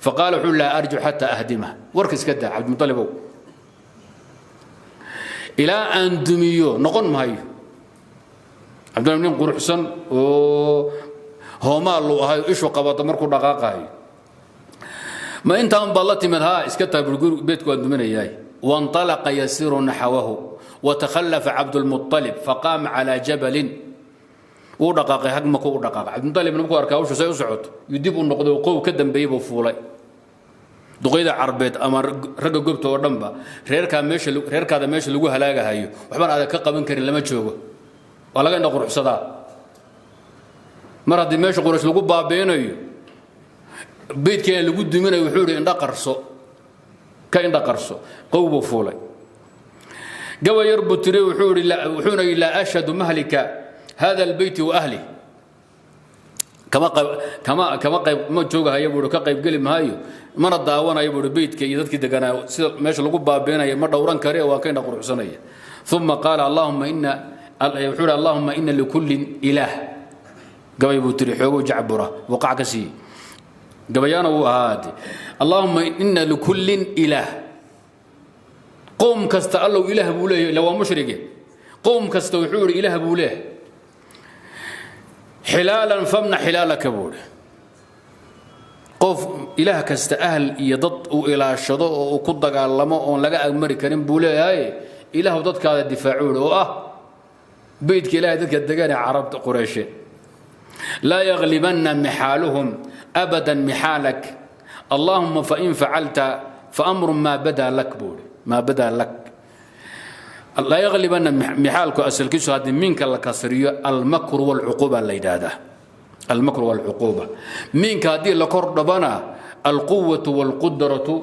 S1: فقال wuxuu: لا أرجع حتى أهدمه. Warka iska daa, Cabdilmuطalibow, ilaa aan dumiyo noqon maayo. Cabdilmuطalib nin quruxsan oo hoomaal uu ahay, ishu qabato markuu dhaqaaqayo. Ma intaan baad la timid? Haa, iska taa, beedku waan duminayaay. وانطلق يسير نحوه وتخلف عبد المطلب فقام على جبل. Wuu dhaqaaqay, hag Maka u dhaqaaqay. Cabdilmuطalibna markuu arkaa hawshu say u socoto yuu dib u noqday oo qow ka dambeeyey buu fuulay. Duqeyda Carbeed ama ragga gobta oo dhanba reerkaa meesha, reerkaada meesha lagu halaagahayo waxbaan adag ka qaban karin lama joogo, waa laga indha quruxsadaa. Mar haddii meesha Quraysh lagu baabi'inayo, beydkeena lagu duminayo, wuxuu yidhi: indha qarso, ka indha qarso. Qow buu fuulay, gabay yar buu tiri. Wuxuu yidhi, wuxuuna yidhi: لا أشهد مهلك هذا البيت وأهله. Kama qayb ma joogahaya buuri, ka qayb geli maayo, mana daawanayo buuri beydka iyo dadkii deganaa sida meesha lagu baabiinaya, ma dhowran kare, waa ka indha quruxsanaya. ثم قال اللهم إن, wuxuu yidhi: اللهم إن لكل إله. Gabay buu tiri xoogow jacbura waqac ka siiyey, gabayaana wuu ahaade. Allaahuma ina likullin ilaah, qowm kasta Allow ilaah buu leeyahay, ila waa mushrige. Qowm kasta wuxuu yidhi ilaah buu leeyahay. Xilaalan famna xilaalaka, buu idhi. Qof ilaah kasta ahl iyo dad uu ilaashado oo uu ku dagaalamo oon laga agmari karin buu leeyahay. Ilaahu dadkaada difaacuuri oo ah beydka Ilahay dadka degan ee Carabta Qureyshe. Laa yaglibanna mixaaluhum abadan mixaalak, allaahuma fain facalta faamru maa badaa lak, buu ihi. Maa badaa lak laa yaglibanna mixaalku asalkiisu haddii minka la kasriyo, almakru walcuquuba la yidhaahdaa, almakru walcuquuba. Minka haddii la kor dhabana, alquwatu walqudratu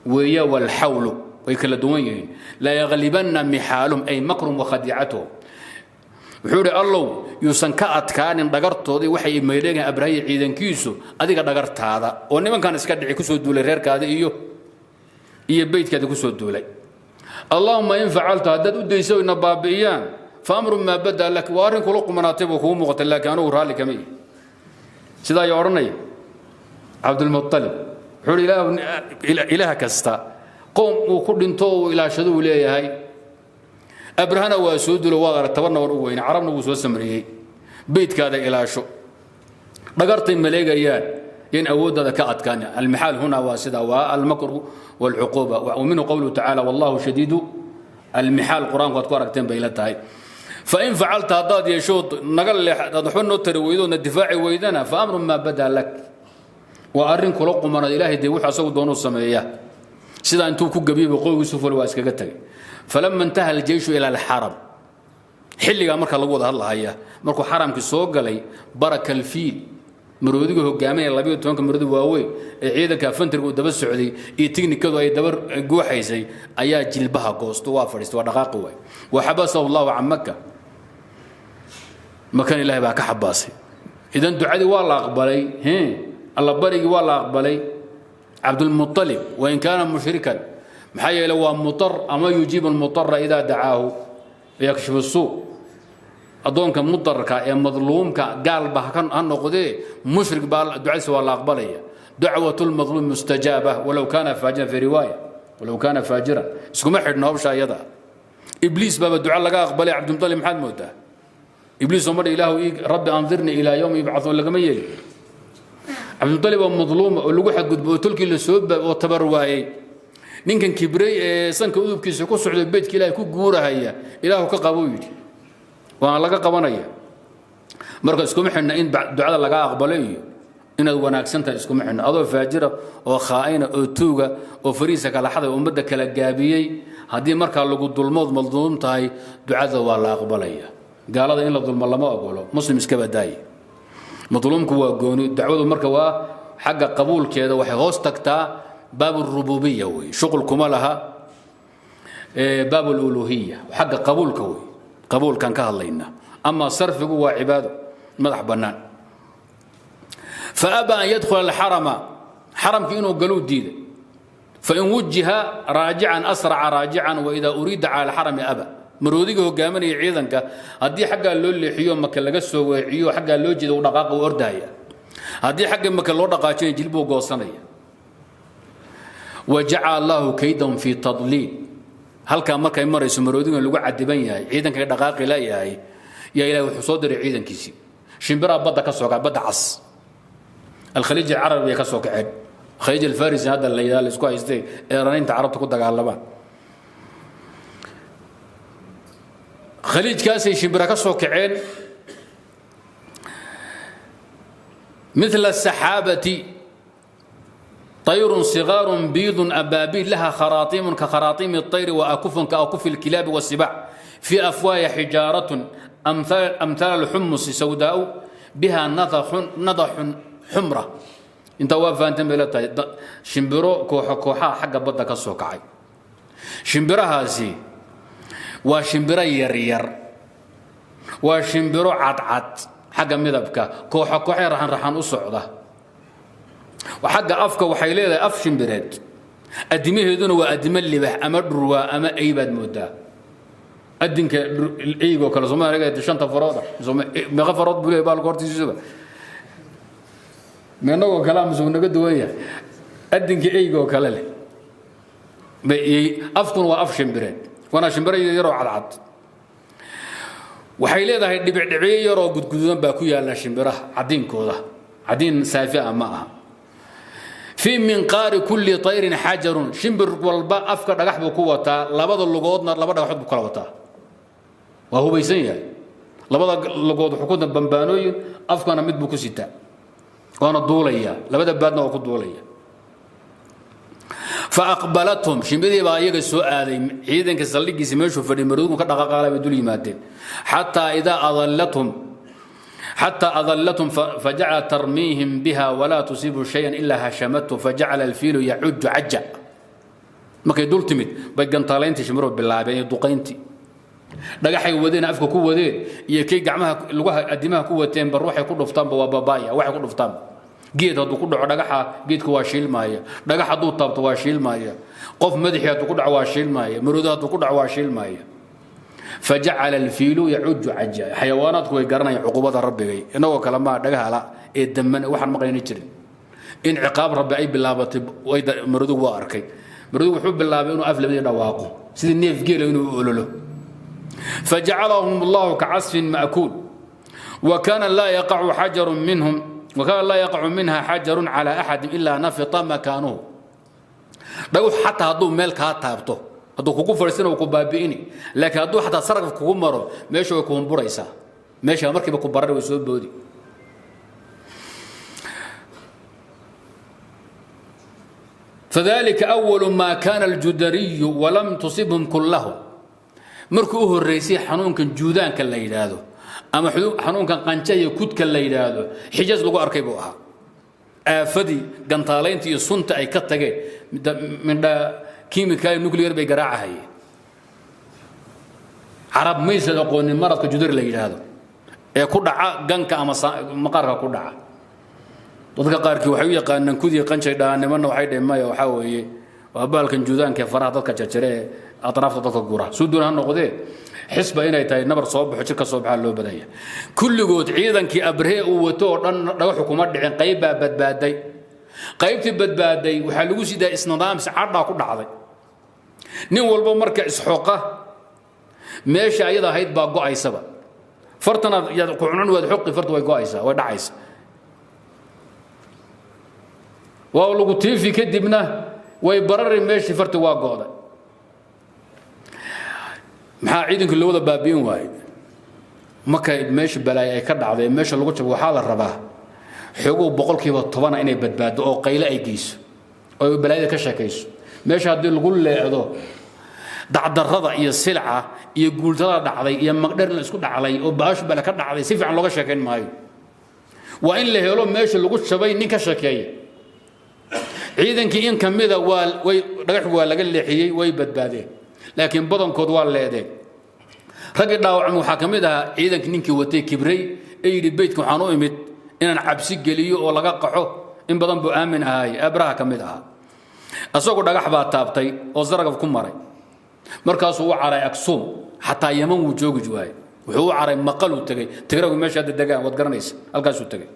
S1: weeye, walxawlu, way kala duwan yihiin. Laa yaglibanna mixaaluhum ay makrum wakhadiicatuhum. Wuxuu idhi, Allow yuusan ka adkaanin dhagartoodii waxay meeleegahan Abrahiya ciidankiisu adiga dhagartaada, oo nimankan iska dhici kusoo duulay reerkaada iyo beydkaada kusoo duulay. Allahuma in facalta, haddaad u dayso ina baabi'iyaan, fa amru maa badaa lak, waa arrin kula qumanaatay buu kugu muuqatay, laakiin anugu raalli kama ihi. Sidaa ayaa odhanaya Cabdulmualib. Wuxuu ihi, ilaah kasta qoom uu ku dhinto oo uu ilaashado uu leeyahay. Abrahana waa soo dulo, waad arag, tabarna waan u weyne, Carabna wuu soo samriyey. Beydkaada ilaasho, dhagartay maleegayaan in awooddaada ka adkaan. Almixaal huna waa sida, waa almakru walcuquuba. Wa minhu qowluhu tacaala wallahu shadiidu almixaal. Qur-aanku aad ku aragteen bay la tahay. Fain facalta, haddaad yeeshood naga leex, aad waxba noo tari weydoodna difaaci weydana, fa amru maa badaa lak, waa arrin kula qumanaad. Ilaahay dee wuxuu asagu doonuu sameeya. Sidaa intuu ku gabiyeyba qoygiisu ful waa iskaga tegay. Falama intaha aljeyshu ila alxaram, xilligaa marka lagu wada hadlahaya, markuu xaramkii soo galay, baraka alfiil, maroodiga hogaaminaya, 12-ka maroodi waaweyn ee ciidanka fantriga uu daba socday iyo tignikadu ay daba guuxaysay, ayaa jilbaha goosto, waa fadhiistay, waa dhaqaaqi waay. Wa xabasahu Allahu can Maka, Makan Ilaahay baa ka xabaasay. Idan ducadii waa la aqbalay, Alla barigii waa la aqbalay Cabdulmuطalib, wain kaana mushrikan. Maxaa yeelay waa mutar ama yujiibu almutara idaa dacaahu yakshifu suu. Addoonka mudarka ee madluumka, gaalba ha noqdee, mushrik baa, ducadiisa waa la aqbalaya. Dacwat lmadluum mustajaaba walow kaana faajiran, fi riwaaya walow kaana faajiran. Iskuma xidhno hawsha iyada. Ibliis baaba duca laga aqbalay, Cabdulmuطalib maxaad moodaa? Ibliis oo madha ilaahu rabbi andirnii ilaa yowmi yubcaثuun, lagama yeeli. Cabdulmuطalib oo madluuma oo lagu xadgudbo oo tolkii la soo baab oo tabar waayey, ninkan kibray ee sanka udubkiisa ku socdo, beydka Ilaahay ku guurahaya, Ilaahu ka qabuu yidhi, waana laga qabanaya. Marka iskuma xidhna in ducada laga aqbalo iyo inaad wanaagsan tahay, iskuma xidhna. Adoo faajira oo khaa'ina oo tuuga oo fariisa kala xaday, ummadda kala gaabiyey, haddii markaa lagu dulmood madluum tahay, ducada waa la aqbalaya. Gaalada in la dulmo lama ogolo, muslim iska badaaye. Madluumku waa gooni. Dacwadu marka waa xagga qabuulkeeda waxay hoos tagtaa baab rububiya wey, shuqul kuma laha baab luluhiya. Xagga qabuulka wey, qabuulkan ka hadlaynaa. Ama sarfigu waa cibaado madax bannaan. Faaba an yadkhula alxarama, xaramkii inuu galuu diiday. Fain wujiha raajican asraca raajican, waida uriida cala alxarami aba. Maroodiga hogaaminaya ciidanka haddii xaggaa loo leexiyo, Maka laga soo weeciyo, xaggaa loo jeeda, u dhaqaaqa, u ordahaya. Haddii xagga Maka loo dhaqaajinaya, jilbuu goosanaya. Wajacala Allahu kaydahum fii tadliil. Halkaa markay marayso, maroodigan lagu cadiban yahay, ciidanka dhaqaaqi leeyahay, yaa Ilahay wuxuu soo diray ciidankiisii. Shimbiraha badda ka soo kaca, badda Cas, Alkhaliij Alcarabi bay ka soo kaceen, Khaliij Alfarisi hadda la yidhaha, la isku haystay, Eeraaniinta Carabta ku dagaalamaan. Khaliijkaasay shimbira ka soo kaceen, mila asaxaabati, طayr صغاar biid أbaabiil laha kharaaiim ka kharaaiim الطayr وأkuf kaأkufi الكilaabi والsibac, fii afwaahi xijaaraة أmhaal الxumusi sawdaau biha nadaxun xumra. Intaa waa fahanteen bay la tahay. Shimbiro kooxo kooxaha xagga badda ka soo kacay. Shimbirahaasi waa shimbiro yaryar, waa shimbiro cadcad xagga midabka, kooxo kooxee raxan raxan u socda. Xagga afka waxay leedahay af shimbireed, adimaheeduna waa adimo libax ama dhurwaa ama ey baad moodaa. Adinka eygoo kale, Soomaaliga shanta farooda, meeqa farood buu leeyahay baalka hortiisuba? Meennagoo kale amase uu naga duwan yahay? Adinka eyga oo kale leh. Afkuna waa af shimbireed, waana shimbiro yaroo cadcad. Waxay leedahay dhibicdhibicyo yaroo gudgududan baa ku yaalla shimbiraha cadiinkooda, cadiin saafi ah ma aha. Fii minqaari kulli tayrin xajarun, shimbir walba afka dhagax buu ku wataa, labada lugoodna laba dhagaxood buu kala wataa. Waa hubaysan yahay. Labada lugood wuxuu ku bambaanooyin, afkana mid buu ku sitaa, waana duulaya, labada baadna waa ku duulaya. Faaqbalathum, shimbidii baa iyaga soo aaday ciidanka saldhigiisa meeshuu fadhiy. Maroodigu ka dhaqaaqaala bay dul yimaadeen, xataa adallathum, fajacala tarmiihim biha walaa tusiibu shayan ilaa hashamathu, fajacala alfiilu yacuju caja. Markay dul timid bay gantaalayntii shimbiruhu bilaabeen iyo duqayntii. Dhagaxay wadeen, afka ku wadeen iyo kay gacmaha lugaha adimaha ku wateen bar waxay ku dhuftaanba waa babaaya. Waxay ku dhuftaanba, geed hadduu ku dhaco dhagaxa, geedka waa shiilmaaya. Dhagax hadduu taabto waa shiilmaaya. Qof madaxii hadduu ku dhaco waa shiilmaaya. Maroodo hadduu ku dhaco waa shiilmaaya. Fajacala alfiilu yacuju caja. Xayawaanaadku way garanayaan cuqubada rabbigay. Inagoo kale maa dhagaha la ee damman waxaan maqlayna jirin in ciqaab rabbi ay bilaabatay. Maroodigu waa arkay. Maroodigu wuxuu bilaabay inuu af labadii dhawaaqo sidii neef geela inuu ololo. Fajacalahum allahu kacasfin ma'kuul, wa kaana laa yaqacu xajarun minhum, وكان لا يقع منها حجر على أحد إلا نفط مكانه. Dhagax xataa hadduu meel kaa taabto, hadduu kugu fadhiisana wuu ku baabi'ini, laakiin hadduu xataa saraf kugu maro, meesha way ku humburaysaa, meesha markiiba ku barari, way soo boodi. فذلك أول ما كان الجدري ولم تصبهم كلهم. Markuu u horreysay xanuunkan juudaanka la yidhaahdo ama xanuunkan qanja iyo kudka la yidhaahdo Xijaas lagu arkay buu ahaa. Aafadii gantaalaynta iyo sunta ay ka tageen, mindha kiimika nuclear bay garaacahayeen. Carab maysan aqoonin maradka judari la yidhaahdo ee ku dhaca ganka ama maqaarka ku dhaca. Dadka qaarkii waxay u yaqaanaan kudii qanjay dhahaan, nimanna waxay dhaheen maya, waxaa weeye waa baalkan juudaanka ee faraha dadka jarjare ee atraafta dadka gura. Suu doon ha noqdee, xisba inay tahay nabar soo baxo, jirka soo baxaa loo badan yahay. Kulligood ciidankii Abrahee uu wato oo dhan dhagaxu kuma dhicin. Qayb baa badbaaday. Qaybtii badbaaday waxaa lagu sidaa isnidaams cadhaa ku dhacday. Nin walba marka isxoqa meesha ayada ahayd baa go'aysaba. Fartanaad yaad ku cunan, waad xoqi, farta way go'aysaa, way dhacaysa, waa lagu tiifi, kadibna way barari meeshii, farti waa go'day. Maxaa ciidankii loo wada baabi'in waayey? Marka meesha balaayo ay ka dhacday, meesha lagu jabo, waxaa la rabaa xogow 10% inay badbaado oo qayle ay geyso oo ay balaayada ka sheekayso. Meesha haddii lagu leecdo, dacdarrada iyo silca iyo guultada dhacday iyo magdheer la isku dhaclay oo baashu bale ka dhacday si fiican looga sheekayn maayo. Waa in la helo meesha lagu jabay nin ka sheekeeya. Ciidankii in ka mida waa way dhagax waa laga leexiyey, way badbaadeen, laakiin badankood waa leedeen. Raggii dhaawacmay waxaa ka mid ahaa ciidankii ninkii watay kibrey ee yidhi beytka waxaan u imid inaan cabsi geliyo oo laga qaxo, in badan buu aamin ahaay. Abraha ka mid ahaa, isagoo dhagax baa taabtay oo zaragaf ku maray. Markaasuu u caray Aksuum, xataa Yaman wuu joogi waayey. Wuxuu u caray Maqaluu tegey, Tigragu meesha hadda degaan waad garanaysa, halkaasuu tegey.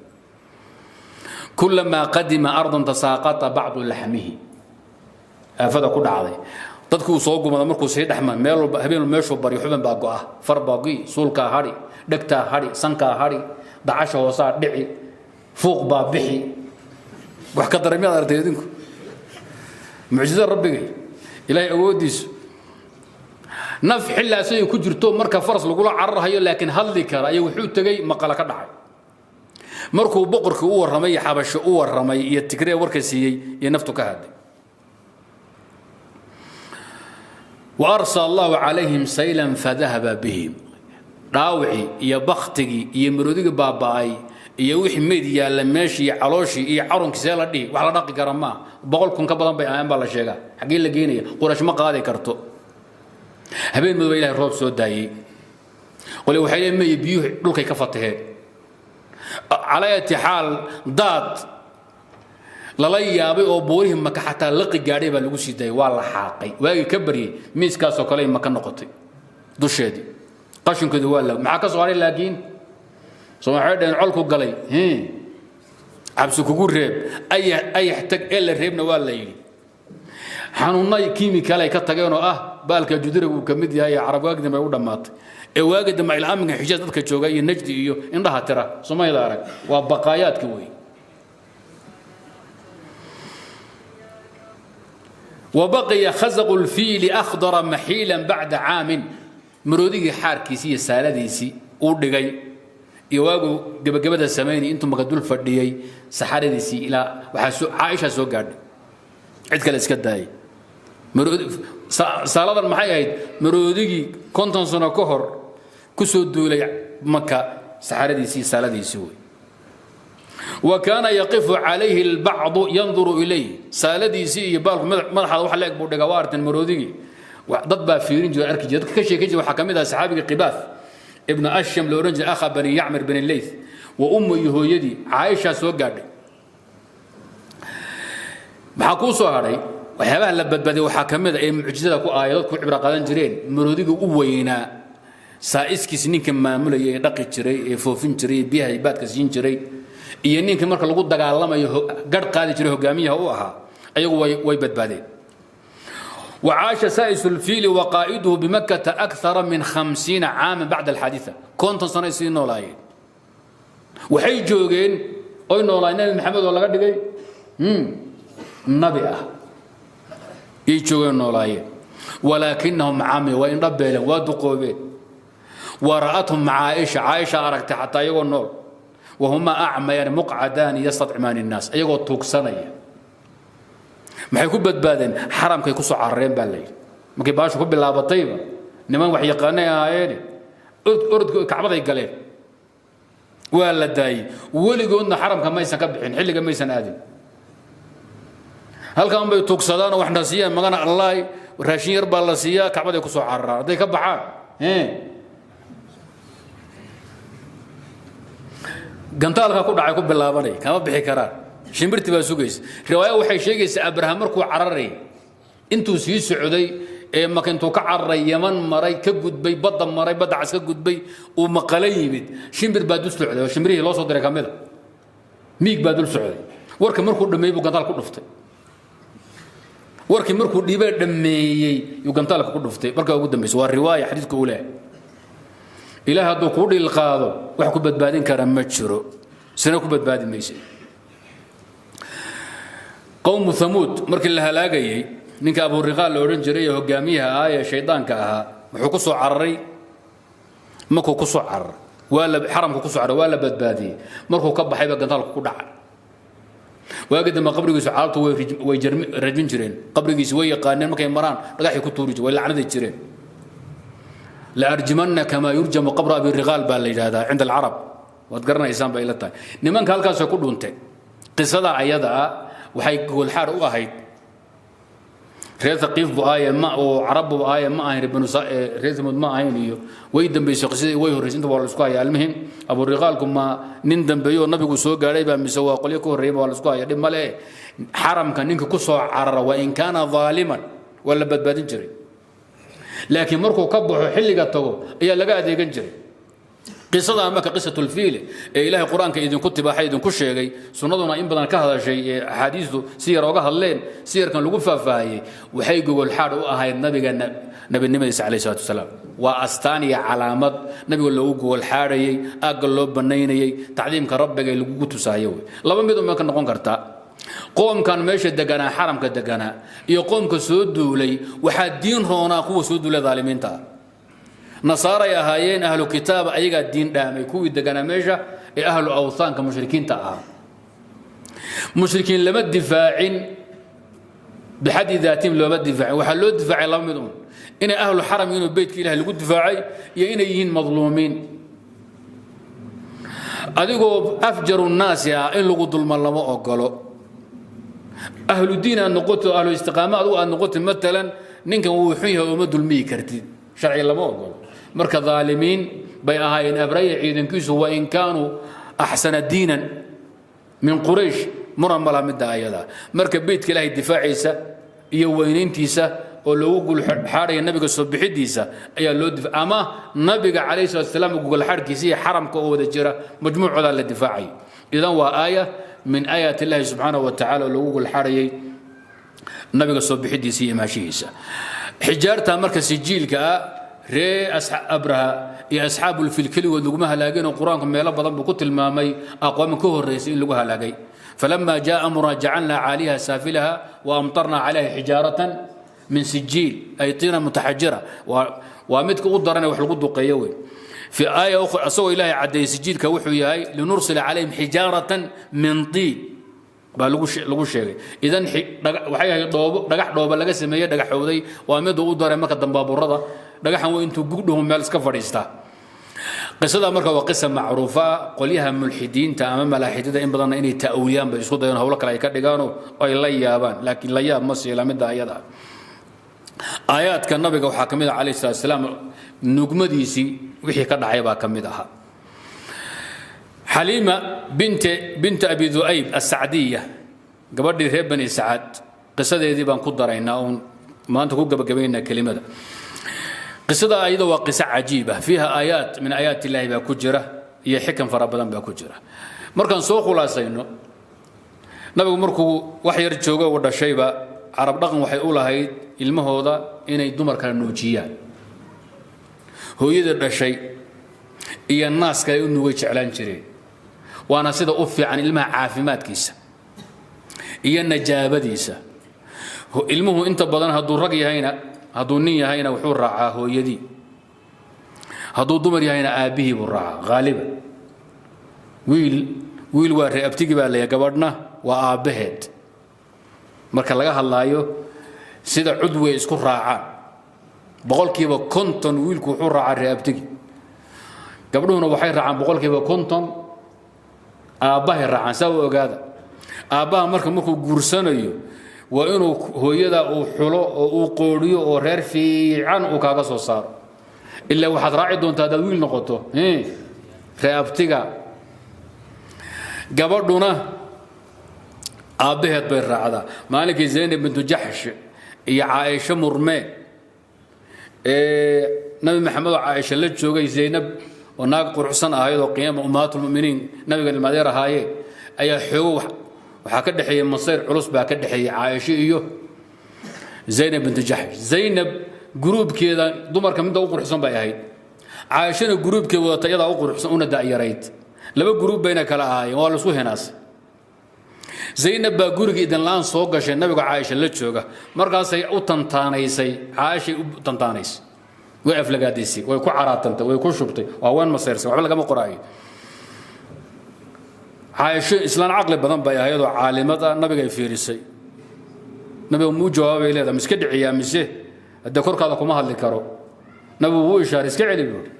S1: Kulamaa qadima ardan tasaaqata bacdu laxmihi. Aafada ku dhacday dadkuu soo gumada markuu sii dhexma meel walba, habeen meeshuu baryo xubin baa go'a, far baa go'i, suulkaa hadhi, dhegtaa hadhi, sankaa hadhi, dacasha hoosaa dhici, fuuq baa bixi. Wax ka daray miyaad aragtay idinku? Mucjizada rabbigay, Ilaahay awooddiisu. Naf xilli asagay ku jirto marka faras lagula cararhayo laakiin hadli kara ayaa wuxuu tegey Maqala ka dhacay. Markuu boqorkii u warramay iyo Xabasho u warramay iyo Tigree warka siiyey iyo naftu ka hadlay. وأرسل الله عليهم سيلا فذهب بهم. Dhaawicii iyo baktigii iyo marodigii baaba'ay iyo wixii meyd yaalla meeshii iyo calooshii iyo carunkii see la dhihi, wax la dhaqi kara maa. 100,000 ka badan bay ahayn baa la sheegaa. Xaggee la geenaya? Quraysh ma qaadi karto. Habeen madow Ilahay roob soo daayey. Qole waxay leeyihin maya, biyuhu dhulkay ka fataheen. Calaa ayati xaal, daad lala yaabay oo buurihii Maka xataa laqi gaadhay baa lagu sii daayay. Waa la xaaqay. Waagii ka baryey miiskaasoo kale ay Maka noqotay dusheedii, qashinkeedu waa la maxaa ka soo haray? Laakiin soo waxay dhaheen colku galay. Cabsi kugu reeb, ayax tag ee la reebna waa la yidhi. Xanuunna kiimikaal ay ka tageen oo ah baalka juduriga uu ka mid yahay ee Carab waagi dambe u dhammaatay, ee waagi dambe ilaa aminka Xijaaz dadka jooga iyo Najdi iyo indhaha tira Soomaalida arag, waa baqaayaadka wey. وبقي خزق الفيل أخضر محيلا بعد عام. Maroodigii xaarkiisii iyo saaladiisii uu dhigay iyo waagu gebagabada samaynay intuu maka dul fadhiyey, saxaradiisii ilaa waxaa Caaisha soo gaadhay, cid kale iska daayay. Saaladan maxay ahayd? Maroodigii 50 sano ka hor ku soo duulay Maka saxaradiisii, saaladiisii wey. وكان يقف عليه البعض ينظر إليه. Saaladiisii iyo baalku madaxaada wax leeg buu dhigaa. Waa arteen maroodigii, dad baa fiirin jiray, arki jiray. Dadka ka sheekay jiray waxaa ka mid ah saxaabiga Qibaaf ibnu Asham la odhan jiray, akha Bani Yacmir bin Leyth wa ummu, iyo hooyadii Caaisha soo gaadhay. Maxaa kuu soo hadhay? Waxyaabaha la badbaadiyay waxaa ka mid a ee mucjizada ku aayadad ku cibro qaadan jireen, maroodiga u weynaa saa'iskiisi ninka maamulayay ee dhaqi jiray ee foofin jiray ee biyaha baadka siin jiray iyo ninka marka lagu dagaalamayo garh qaadi jiray, hogaamiyaha u ahaa, ayagu way badbaadeen. وعاش سائس الفيل وقائده بمكة أكثر من 50 عاما بعد الحادثة. 50 سنة sii noolaayeen, waxay joogeen oy noolaayeen Nabi Maxamed oo laga dhigay nabi ah yay joogeen, noolaayeen. ولكنهم عمي, waa indho beeleen, waa duqoobeen. ورأتهم عائشة, Caaisha aragtay xataa iyagoo nool. وهما أعميان مقعدان يستطعمان الناس, iyagoo tuugsanaya. Maxay ku badbaadeen? Xaramkay ku soo carareen baa la yidhi. Markay baashu ku bilaabatayba, niman wax yaqaanay ahaayeene, orodka Kacbaday galeen, waa la daayey. Weligoodna xaramka maysan ka bixin, xilliga maysan aadin. Halkan bay tuugsadaan oo waxna siiyaan magana Allahi, raashin yar baa la siiyaa, Kacbaday ku soo cararaan. Hadday ka baxaan gantaalka ku dhacay ku bilaabanay, kama bixi karaan. Shimbirtii baa sugaysa. Riwaaya waxay sheegaysaa Abraham markuu cararayay, intuu sii socday ee Maka intuu ka cararay, Yaman maray, ka gudbay badda, maray Badda Cas, ka gudbay, uu Maqalo yimid, shimbir baa dul socday oo shimbirihii loo soo diray ka mida, miig baa dul socday. Warka markuu dhammeeyey buu gantaal ku dhuftay. Warkii markuu dhiibay dhammeeyey yuu gantaalka ku dhuftay markaa ugu dambaysa. Waa riwaaya xadiidku uu leeyahay. Ilaah hadduu kuu dhiil qaado, wax ku badbaadin kara ma jiro, sina ku badbaadi mayse. Qowmu Thamuud markii la halaagayey, ninka Aburiqaal la odhan jiray ee hogaamiyaha ahaa ee shaydaanka ahaa wuxuu ku soo cararay, markuu ku soo cararay, waa la xaramka ku soo cararay, waa la badbaadiyey. Markuu ka baxayba gantaalku ku dhacay. Waagi dambe qabrigiisu carabtu way rajmin jireen. Qabrigiisi way yaqaaneen, markay maraan dhagaxay ku tuuri jireen, way lacnadi jireen. لأرجمن كما يرجم قبر أبي الرغال baa la yidhahdaa عند العرب. Waad garanaysaan bay ila tahay. Nimanka halkaasay ku dhuunteen. Qisada ayada ah waxay goolxaar u ahayd reer Thaqiif bu aaye ma oo Carab bu aaye ma ahayn, banu reer Thamuud ma ahayn iyo way dambeysay qisadii, way horreysay, inta waa la isku hayaa. Almuhim, Aburiqaalku ma nin dambeeyo oo nabigu soo gaadhay baa mise waa qolyo ka horreeyay, waa la isku haya. Dhib male, xaramka ninka ku soo carara, وإن كان ظالما, waa la badbaadin jiray, laakiin markuu ka baxo xilliga tago ayaa laga adeegan jiray. Qisada marka, قصة الفيل, ee Ilaahay Qur-aanka idinku tibaaxay, idinku sheegay, sunnaduna in badan ka hadashay, ee axaadiistu si yar oga hadleen, si yarkan lagu faahfaahiyey, waxay gogol xaadh u ahayd nabiga nabinimadiisa عليه الصلاة والسلام. Waa astaan iyo calaamad nabiga loogu gogol xaadhayey, aagga loo bannaynayey, tacdiimka Rabbiga ee lagugu tusaayo wey. Laba mid uma ka noqon kartaa: qoomkan meesha deganaa, xaramka deganaa, iyo qoomka soo duulay, waxaa diin roonaa kuwa soo duulay dhaalimiinta ah. Nasaaray ahaayeen, ahlu kitaab, ayagaa diin dhaamay kuwii deganaa meesha ee ahlu awthaanka mushrikiinta ahaa. Mushrikiin lama difaacin بحد ذاتهم, looma difaacin. Waxaa loo difaacay laba mid un: inay ahlu xaram, inuu beytka Ilahay lagu difaacay, iyo inay yihiin madluumiin. Adigoo أفجر الناس ah in lagu dulmo lama ogolo. Ahlu diin aad noqoto, ahlu istiqaamo adigu aad noqoto, matalan ninkan wuu xun yahay, ooma dulmiyi kartid, sharci lama ogolo. Marka dhaalimiin bay ahaayeen Abraya ciidankiisu, وإن كانوا أحسن دينا من قريش, muran malaha midda ayada. Marka beytka Ilaahay difaaciisa iyo weynayntiisa oo loogu gulxaadhaya nabiga soo bixidiisa ayaa loo difa, ama nabiga عليه الصلاة والسلام gogolxaadhkiisa iyo xaramka oo wada jira, majmuucoodaa la difaacay. إذن waa aaya. Min aayaat Illaahi subxaanahu wa tacala oo lagu gulxarayay nabiga soo bixidiisa iyo imaashihiisa. Xijaarta marka sijiilka ah, ree Abraha iyo Asxaabulfil keligood laguma halaagin oo Qur-aanku meelo badan buu ku tilmaamay aqwaamin ka horreysay in lagu halaagay. فلما جاء أمرنا جعلنا عاليها سافلها وأمطرنا عليها حجارة من سجيل، أي طينة متحجرة. ومدك قدرنا وحلقوا دقيوي في آية أخرى أسوى إلهي عدي سجيل كوحو ياي لنرسل عليهم حجارة من طين baa lagu sheegay. Idan waxay ahayd dhoobo, dhagax dhooba laga sameeyey, dhagaxooday. Waa mid uu u daray marka dambaaburada dhagaxan waa intuu gugdhaho meel iska fadhiistaa. Qisada marka waa qisa macruufa. Qolyaha mulxidiinta ama malaaxidada in badanna inay ta'awiliyaan bay isku dayaan, howlo kale ay ka dhigaanoo ay la yaabaan, laakiin la yaab ma siila midda ayada. Aayaadka nabiga waxaa ka mid ah calayhi salaatu salaam nugmadiisii wixii ka dhacay baa ka mid ahaa. Xaliima binta Abi Du'ayb Asacdiya, gabadhii reer Bani Sacad, qisadeedii baan ku daraynaa oon maanta ku gabagabaynaa kelimada. Qisada ayada waa qiso cajiib ah, fiiha aayaat min aayaat Illaahi baa ku jira iyo xikan fara badan baa ku jira. Markaan soo khulaasayno, nabigu markuu wax yar joogo uu dhashayba, Carab dhaqan waxay u lahayd ilmahooda inay dumar kala nuujiyaan. Hooyada dhashay iyo naaska ay u nugay jeclaan jireen, waana sida u fiican ilmaha caafimaadkiisa iyo najaabadiisa. Ilmuhu inta badan hadduu rag yahayna, hadduu nin yahayna, wuxuu raacaa hooyadii, hadduu dumar yahayna aabbihii buu raacaa haaliban. Wiil wiil waa ree abtigi baa leeyahay, gabadhna waa aabbaheed. Marka laga hadlaayo sida cudway isku raacaan, 50% wiilku wuxuu raacaa ree abtigi, gabdhuhuna waxay raacaan 50% aabbahay raacaan. Saa u ogaada. Aabbaha marka markuu guursanayo waa inuu hooyada uu xulo oo uu qoodhiyo oo reer fiican uu kaaga soo saaro, ilaa waxaad raaci doontaa haddaad wiil noqoto ree abtiga, gabadhuna aabbaheed bay raacdaa. Maalinkii Zaynab bintu Jaxsh iyo Caaisho murmee ee Nabi Maxamed oo Caaisha la joogay, Zaynab oo naag quruxsan ahayd oo qiyaama ummahaatulmuminiin, nabiga ilmaadeer ahaayeen, ayaa xoogo waxaa ka dhexeeyey masayr culus baa ka dhexeeyey Caaisho iyo Zaynab bintu Jaxsh. Zaynab guruubkeeda dumarka midda u quruxsan bay ahayd, Caaishana guruubkeeda wadata iyadaa u quruxsan una da'yarayd. Laba guruub bayna kala ahaayeen, waa laisku hinaasay. Zaynab baa guriga idinla-aan soo gashay nabiga Caaisha la jooga. Markaasay u tantaanaysay, Caaishay u tantaanaysay, way aflagaadaysay, way ku caraatantay, way ku shubtay. Waa haween masayrsan, waxba lagama qoraayo. Caaisho islaan caqli badan bay ahayd oo caalimad ah. Nabigay fiirisay. Nabiga muu jawaabay leedahay, miska dhiciyaa mise haddee korkaada kuma hadli karo? Nabigu wuu ishaaray, iska celi buuri.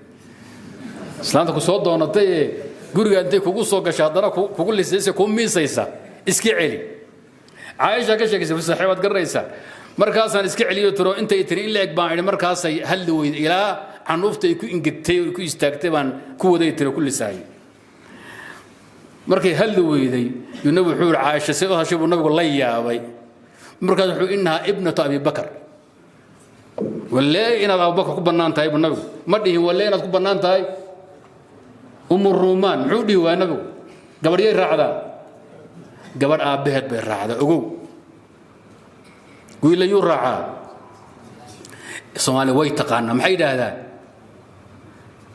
S1: Islaanta ku soo doonatay ee guriga intay kugu soo gashay haddana kugu lisaysa, kuu miisaysa, iska celi. Caaisha ka sheekaysa fi saxiix, waad garanaysaa. Markaasaan iska celiyo tiro intay tiri in la eg baan idhi. Markaasay hadli weyday ilaa canuufta ay ku ingegtay oo ku istaagtay baan ku waday tiro ku lisaayay. Markay hadli weyday yuu nabigu wuxuu yihi, Caaisha say u hashay buu nabigu la yaabay. Markaas wuxuu innahaa ibnatu Abi Bakar, walee inaad Abubakar ku bannaan tahay buu nabigu ma dhihin, walee inaad ku bannaan tahay Umu Ruumaan. Muxuu dhihi waaya nabigu? Gabadhyay raacdaa, gabadh aabbaheed bay raacdaa. Ogow, wiilayuu raacaa? Soomaaliya way taqaanaa, maxay yidhaahdaan?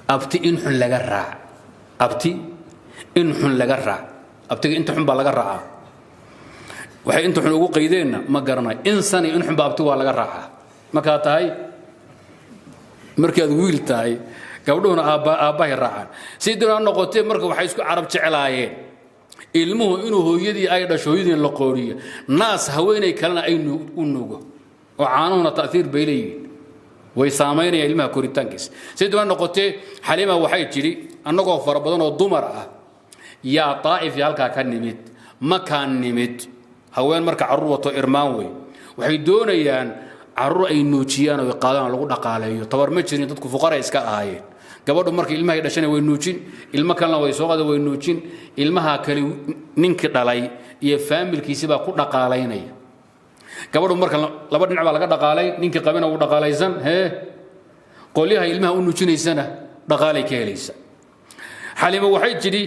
S1: Abti in xun laga raac, abti in xun laga raac. Abtiga inta xun baa laga raacaa. Waxay inta xun ugu qaydeenna ma garanay. Insan iyo in xun baa abti waa laga raacaa. Markaa tahay, markaad wiil tahay, gabdhuhuna aabbahay raacaan. Si doonaa noqotee, marka waxay isku Carab jeclaayeen ilmuhu inuu hooyadii ay dhasho, hooyadii la qooriyo, naas haweenay kalena ay u nugo, oo caanuhuna ta'hiir bay leeyihiin, way saamaynayaan ilmaha koritaankiisa. Si doonaa noqotee, Xaliima waxay tidhi, annagoo fara badan oo dumar ah yaa Daa'if iyo halkaa ka nimid, Makaan nimid. Haween marka carruur wato irmaan wey, waxay doonayaan carruur ay nuujiyaan oo ay qaadaan oo lagu dhaqaaleeyo. Tabar ma jirin, dadku fuqara iska ahaayeen. Gabadhu markay ilmahay dhashana way nuujin, ilmo kalena way soo qada, way nuujin. Ilmaha kale ninkii dhalay iyo faamilkiisi baa ku dhaqaalaynaya. Gabadhu marka laba dhinac baa laga dhaqaalay: ninkii qabina wuu dhaqaalaysan, hee qolyaha ilmaha u nuujinaysana dhaqaalay ka helaysa. Xaliimo waxay tidhi,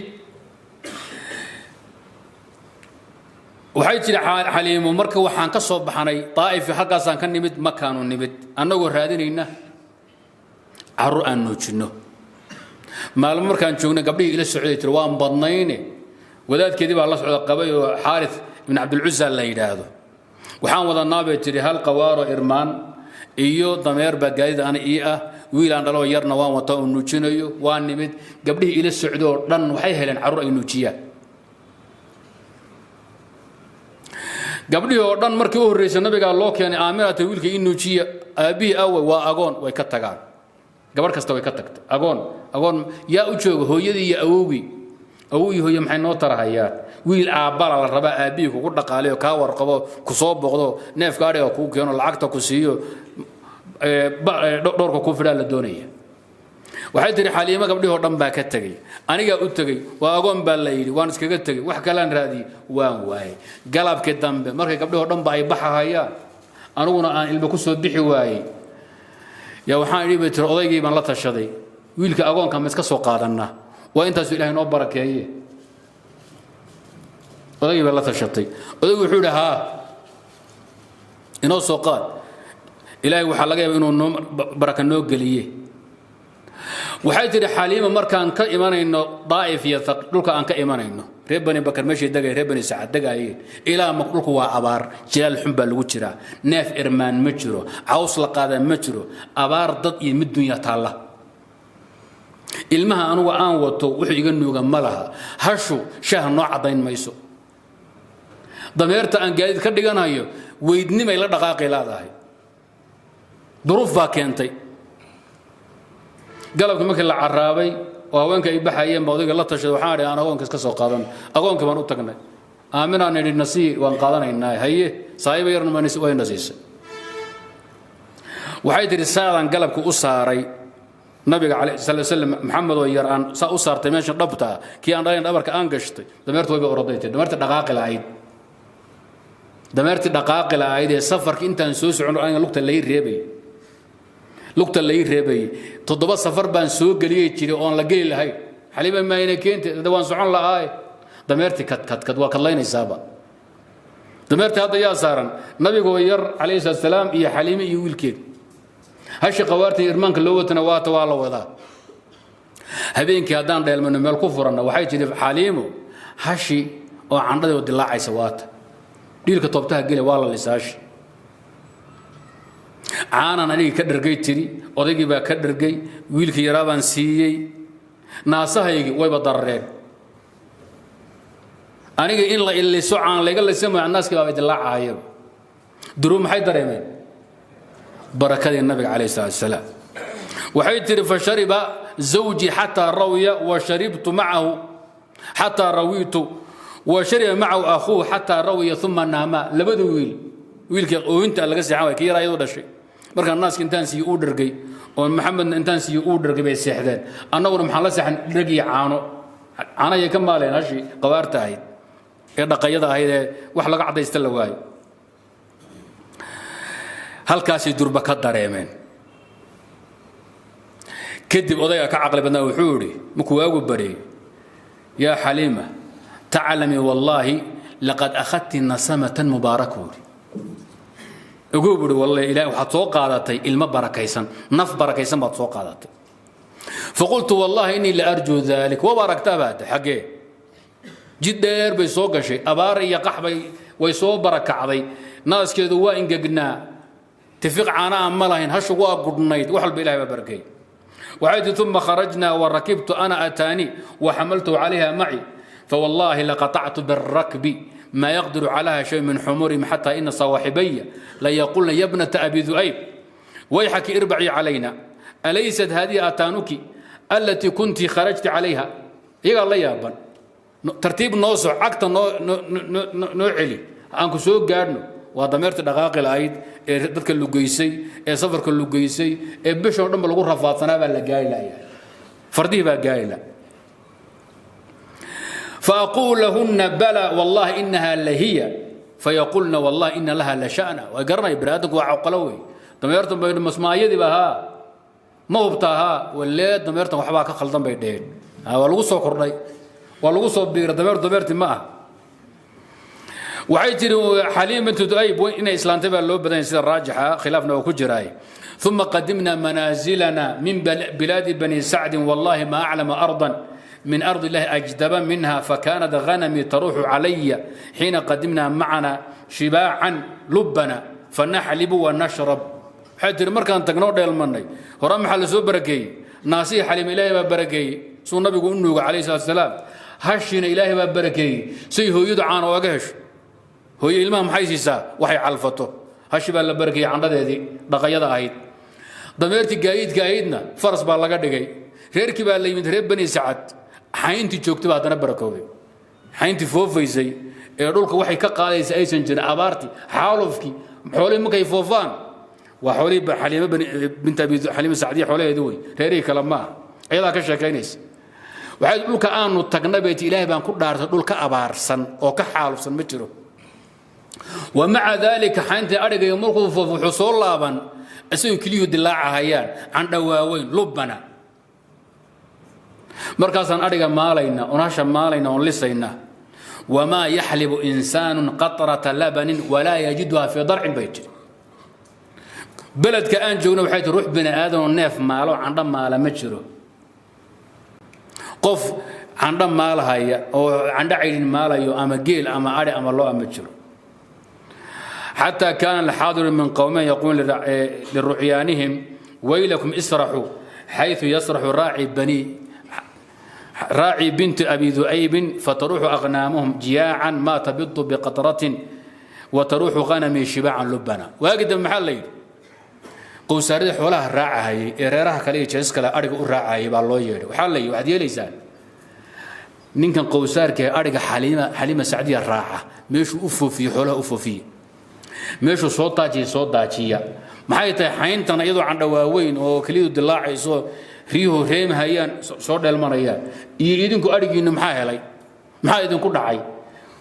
S1: Waxay tidhi Xaliimo, marka waxaan ka soo baxnay Daa'if, halkaasaan ka nimid, Makaanu nimid, annagoo raadinayna carruur aan nuujinno. Maalmo markaan joognay, gabdhihii ila socday, tiri, waan badnayne, wadaadkeedii baa la socda qabay oo Xaaris ibn Cabdilcuza la yidhaahdo. Waxaan wadanaa, bay tidhi, hal qawaaro irmaan iyo dameer baa gaadid ana ii ah, wiil aan dhaloo yarna waan wataa oo nuujinayo. Waa nimid, gabdhihii ila socday oo dhan waxay heleen carruur ay nuujiyaan. Gabdhihii oo dhan markii u horreysay nabigaa loo keenay. Aaminata, wiilka ii nuujiya, aabbihii awe? Waa agoon. Way ka tagaan, gabadh kasta way ka tagtay. Agoon, agoon yaa u jooga? Hooyadii iyo awowgii. Awow iyo hooye maxay noo tarahayaan? Wiil aabbala la rabaa, aabbihii kugu dhaqaalayo, kaa warqabo, ku soo boqdo, neefka adhiga kuu keeno, lacagta ku siiyo, dhowrka kuu fidhaa la doonaya. Waxay tihi Xaliimo, gabdhihii oo dhan baa ka tegey, anigaa u tegey. Waa agoon baa la yidhi. Waan iskaga tegey, wax kalaan raadiyey, waan waayey. Galabkii dambe markay gabdhihii oo dhan ba ay baxahayaan, aniguna aan ilmo ku soo bixi waayey, yaa waxaan idhi, bay tiri, odaygii baan la tashaday, wiilka agoonka ma iska soo qaadannaa? Waa intaasu Ilahay noo barakeeye. Odaygii baa la tashatay. Odaygu wuxuu yidhi, haa, inoo soo qaad, Ilaahay waxaa laga yaaba inuu noo baraka noo geliye. Waxay tidhi Xaliima, markaan ka imanayno Daa'if iyo dhulka aan ka imanayno, reer Bani Bakar meeshay degay, reer Bani Sacad degaayeen, ilaa dhulku waa abaar, jilaal xun baa lagu jiraa, neef irmaan ma jiro, caws la qaadaa ma jiro, abaar dad iyo mid dunya taalla. Ilmaha anugu aan wato wuxuu iga nuuga ma laha, hashu shaaha noo caddayn mayso, dameerta aan gaadiid ka dhiganayo weydnimay la dhaqaaqay leedahay. Duruuf baa keentay. Galabkii markii la caraabay oo haweenka ay baxayeen ba odayga la tashaday. Waxaan idhi, aan agoonka iska soo qaadan. Agoonkii baan u tagnay. Aaminaan idhi, nasii, waan qaadanaynaa. Haye, saahiba yarna way nasiisay. Waxay tidhi, saadaan galabka u saaray nabiga calay sal slam, Maxamed oo yar aan saa u saartay meesha dhabta ah, kii aan dhalayn dhabarka aan gashtay, dameertu wayba oroday. Tiri, dameertii dhaqaaqi lahayd, dameertii dhaqaaqi lahayd ee safarki intaan soo socon aniga lugta lay reebay, lugta lay reebayay, 7 safar baan soo geliyey jiray oon la geli lahayn. Xaliima maayna keentay, hadda waan socon lahaaye. Dameertii kadkadkad waa kadlaynaysaaba. Dameertii hadda yaa saaran? Nabigoo yar calayhi salaatu salaam iyo Xaliime iyo wiilkeed. Hashi qawaarta iyo irmaanka loo watana waata, waa la wadaa. Habeenkii haddaan dheelmano meel ku furanna, waxay tidhi Xaliimo, hashi oo candhadii oo dilaacaysa waata, dhiilka toobtaha gele, waa la lisaa hashi. Caanaan anigii ka dhergay, tiri, odaygii baa ka dhergay, wiilkii yaraa baan siiyey, naasahaygii wayba darareen. Aniga in la iliso caan layga lisamayo, naaskii baaba dilaacahayaba. Duruub maxay dareemeen? Barakadii nabiga calayhi salaatu wasalaam. Waxay tihi, fashariba zawjii xataa rawiya, wa sharibtu macahu xataa rawiitu, wa shariba macahu akhuuhu xataa rawiya, uma naama. Labada wiil, wiilkii ooyinta laga seexan waay, kii yaraa iyadoo dhashay, markaan naaska intaan siiye uu dhergay, oo Maxamedna intaan siiye uu dhergay, bay seexdeen. Annaguna maxaan la seexan? Dherg iyo caano. Caanayay ka maaleen hashii qabaarta ahayd ee dhaqayada ahayd ee wax laga cadaysta la waayo. Halkaasay durba ka dareemeen. Kadib odayga ka caqli badnaa wuxuu yidhi, markuu waagu baryey, yaa Xaliima, taclami wallaahi laqad akhadti nasamatan mubaaraka, buuri. Ogow, buuri, wallahi ilaah waxaad soo qaadatay ilmo barakaysan, naf barakaysan baad soo qaadatay. Faqultu, wallahi innii la arjuu dalik. Waba aragtaa baad xaggee jid dheer bay soo gashay, abaar iyo qax bay way soo barakacday, naaskeedu waa ingegnaa, tifiq caana ma lahayn, hashu waa gudhnayd, wax walba ilahay baa barakeeyey. Waxay tihi, uma kharajna warakibtu ana ataani waxamaltu calayha maci, fawallahi laqatactu biاlrakbi ma yaqdiru calayha shay min xumurihim, xataa ina sawaaxibaya layaqulna, ya bnata abi du'ayb, wayxaki, irbacii calayna, alaysat hadihi ataanuki alatii kunti kharajti calayha? Iyagaa la yaaban. Tartiib noo soc, cagta noo celi, aan ku soo gaadhno. Waa dameertii dhaqaaqi lahayd ee dadka lugeysay ee safarka lugeysay ee bishoo dhanba lagu rafaadsanaa baa la gaari lahayaa, fardihii baa gaari la. فأقول لهن، بلى والله إنها لهي. فيقولن، والله إن لها لشأنا. Way garanaya, bani aadamku waa caqalo wey. Dameertan bay masmaayadii ba haa, ma hubtaa? Haa, walee dameertan waxbaa ka khaldan, bay dheheen. Waa lagu soo kordhay, waa lagu soo biiray, dameer dameertii ma ah. Waxay tiri Xaliima bintu Du'ayb, inay islaantay baa loo badan yahay sida raajixa, khilaafna waa ku jiraay. ثم قدمنا منازلنا من بلاد بني سعد، والله ما أعلم أرضا من أرض الله أجدب منها، فكانت غنمي تروح علي حين قدمنا معنا شباعا لبنا فنحلب ونشرب. Waxay tiri markaan tagnoo dheelmannay hore, maxaa la soo barakeeyey? Naasihii Xaliima Ilaahay baa barakeeyey, suu nabigu u nuuga calayhi salaatu salaam. Hashiina Ilaahay baa barakeeyey, say hooyadu caano oga hesho. Hooyo ilmaha maxay siisaa? Waxay calfato. Hashi baa la barakeeyey, candhadeedii dhaqayada ahayd. Dameertii gaadiidka ahaydna faras baa laga dhigay. Reerkii baa la yimid, reer Bani Sacad. Xayntii joogtay baa haddana barakowday, xayntii foofaysay ee dhulka waxay ka qaadaysa aysan jirin, abaartii, xaalufkii, xoolihii markay foofaan. Waa xoolihii Xaliime bint Abi Xaliime Sacdiya xoolaheedi wey, reerihii kale ma aha, iyadaa ka sheekaynaysa. Waxay dhulka aanu tagna beeti, Ilaahay baan ku dhaartay, dhul ka abaarsan oo ka xaalufsan ma jiro. ومع ذلك xayntii adhigayo markuu foofo wuxuu soo laaban isagoo keliyuhu dilaacahayaan, candha waaweyn lubbana. Markaasaan adhiga maalayna oon hasha maalayna oon lisayna. وما يحلب إنسان قطرة لبن ولا يجدها في ضرع bay jiri. Beledka aan joogno, waxay tii, ruux bini aadan oo neef maalo, candho maala ma jiro. Qof candho maalahaya oo candho caydhin maalayo, ama geel ama adhi ama lo, ma jiro. حتى كان الحاضر من قومه يقول لرعيانهم: ويلكم، اسرحوا حيث يسرح راعي بني راعي بنت أبي ذؤيب، فتروح أغنامهم جياعا ما تبض بقطرة وتروح غنمي شباعا لبنا. واجد maxaa la yidhi? Qowsaaradii xoolaha raacahayay ee reeraha kale iyo jees kale adhiga u raacahayay baa loo yeedhay. Waxaa la yidhi: waxaad yeelaysaan, ninkan qowsaarka ee adhiga Xaliima Sacdiya raaca, meeshuu u foofiye xoolaha u foofiye, meeshuu soo daajiya soo daajiya. Maxay tahay? Xayntan iyadoo candha waaweyn oo keliyadu dilaacayso, riyuhu reemhayaan, soo dheelmanayaan, iyo idinku adhigiinnu maxaa helay? Maxaa idinku dhacay?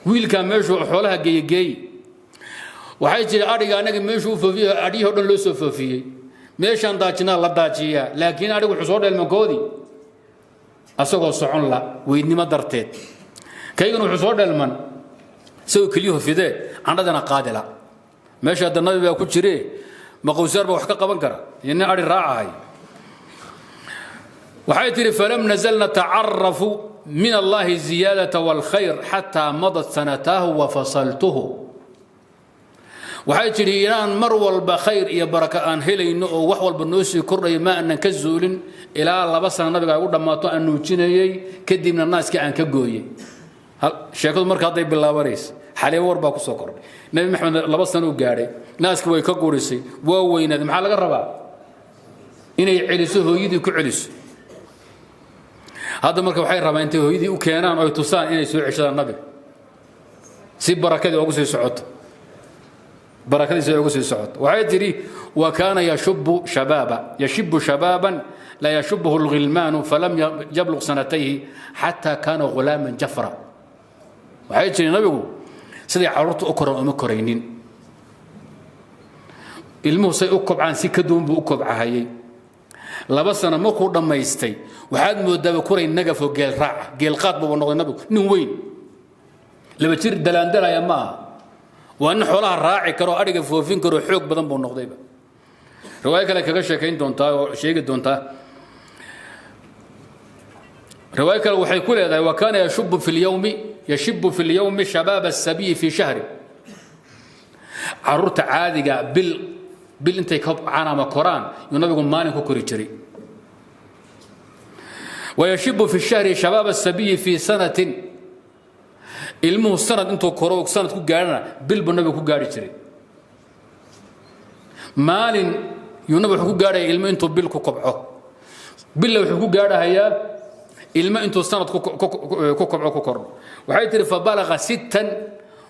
S1: Wiilkaa meeshuu xoolaha geeye geey. Waxay tiri adhiga anaga meeshuu u foofiye adhiyihii o dhan loo soo foofiyey, meeshaan daajinaa la daajiyaa, laakiin adhigu wuxuu soo dheelmankoodii asagoo socon la weydnimo darteed, kaygana wuxuu soo dheelman isagoo keliyuhu fidee, candhadana qaadila. Meesha hadda nabi baa ku jire, ma qowsaar baa wax ka qaban kara iyo nin adhi raacahay? Waxay tihi: فلم نزل نتعرف من الله الزيادة والخير حتى مضت سنتاه وفصلته. Waxay tidhi inaan mar walba khayr iyo baraka aan helayno oo wax walba noo sii kordhayo ma aanan ka zuulin ilaa 2 sano nabiga ay u dhammaato, aan nuujinayey, kadibna naaskii aan ka gooyey. Sheekadu marka hadday bilaabanaysa, Xaliimo war baa ku soo kordhay. Nebi Maxamed 2 sano u gaadhay, naaskii way ka gurisay, waa weynaaday. Maxaa laga rabaa? Inay celiso, hooyadii ku celiso. Hadda marka waxay rabaan intay hooyadii u keenaan oo ay tusaan inay soo ceshadaan nabiga si barakadii ugu sii socoto, barakadiisa ugu sii socoto. Waxay tidhi: وكان يشب شبابا، يشب شبابا لا يشبه الغلمان، فلم يبلغ سنتيه حتى كان غلاما جفرا. Waxay tidhi nabigu siday carruurta u koran uma koraynin. Ilmuhu say u kobcaan si ka duwan buu u kobcahayay. 2 sano markuu dhammaystay, waxaad moodaaba kuray nagafo geel raaca, geel qaad buuba noqday nabigu. Nin weyn, 2 jir dalaandalaya ma aha, waa nin xoolaha raaci karo, adhiga foofin karo, xoog badan buu noqdayba. Riwaayo kale kaga sheekayn doontaa oo sheegi doontaa. Riwaayo kale waxay ku leedahay: وكان يشب في اليوم، يشب في اليوم شباب الصبي في شهر. Caruurta caadiga bil bil intay kobcaan ama koraan yuu nabigu maalin ku kori jiray. ويشب في الشهر شباب الصبي في سنة. Ilmuhu sanad intuu koro, sanad ku gaarhana, bil buu nabigu ku gaari jiray. Maalin yuu nabigu wuxuu ku gaarhaya ilmo intuu bil ku kobco, billa wuxuu ku gaadhahayaa ilmo intuu sanad ku kobco, ku kordho. Waxay tihi: فبلغ ستا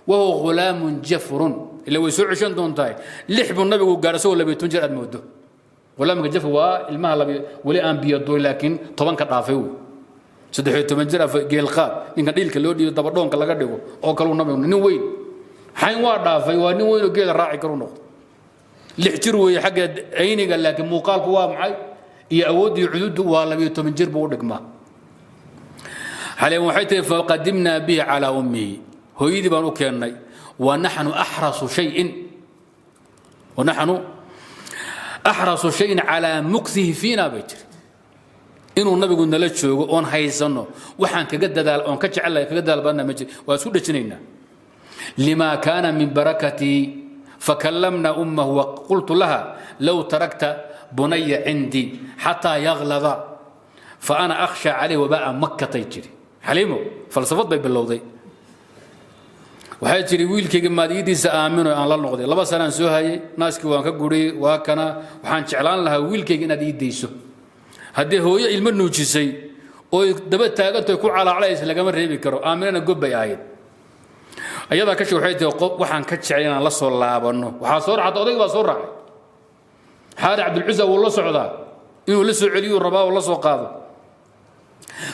S1: وهو غلام جفر. Ila way soo ceshan doontahay. 6 buu nabigu gaadhay isagoo 12 jir aad moodo. Ghulaamka jafr waa ilmaha weli aan biyo durin, laakiin 10-ka dhaafay wey. 13 jir geelqaad, ninka dhiilka loo dhiibo, dabadhoonka laga dhigo oo kaluu nabigu. Nin weyn, xayn waa dhaafay, waa nin weyn oo geela raaci karu noqdo. 6 jir weeye xagga ayniga, laakiin muuqaalku waa maxay iyo awooddii cududdu waa 12 jir buu u dhigmaa. Xaliima waxay tihi: فقدمنا به على أمه. Hooyadii baan u keennay. Wanaxnu axrasu shayin, wanaxnu axrasu shayin calaa muktihi fiina, bay tiri. Inuu Nabigu nala joogo oon haysanno, waxaan kaga dadaal oon ka jecelahay, kaga dadaal badna ma jir. Waa isku dhejinaynaa lima kaana min barakatihi. Fakallamna ummahu waqultu laha: low tarakta bunaya cindii xataa yaglada, fa ana akhsha calayh wabaa'a makkatay jiri. Xaliimo falsafad bay bilowday. Waxay tiri: wiilkayga maadiyadiisa aamino aan la noqday, 2 sanaan soo hayay, naaskii waan ka guriyey, waa kana. Waxaan jeclaan lahaa wiilkayga inaad ii dayso. Haddii hooyo ilmo nuujisay ooy daba taagantoy ku calaaclaysa, lagama reebi karo. Aaminana gob bay ahayd, ayadaa ka sheeg. Waxay tihi: waxaan ka jeclay inaan la soo laabanno. Waxaa soo raacda, odayg baa soo raacay, Xaari Cabdulcusa wuu la socdaa, inuu la soo celiyuu rabaa oo la soo qaado.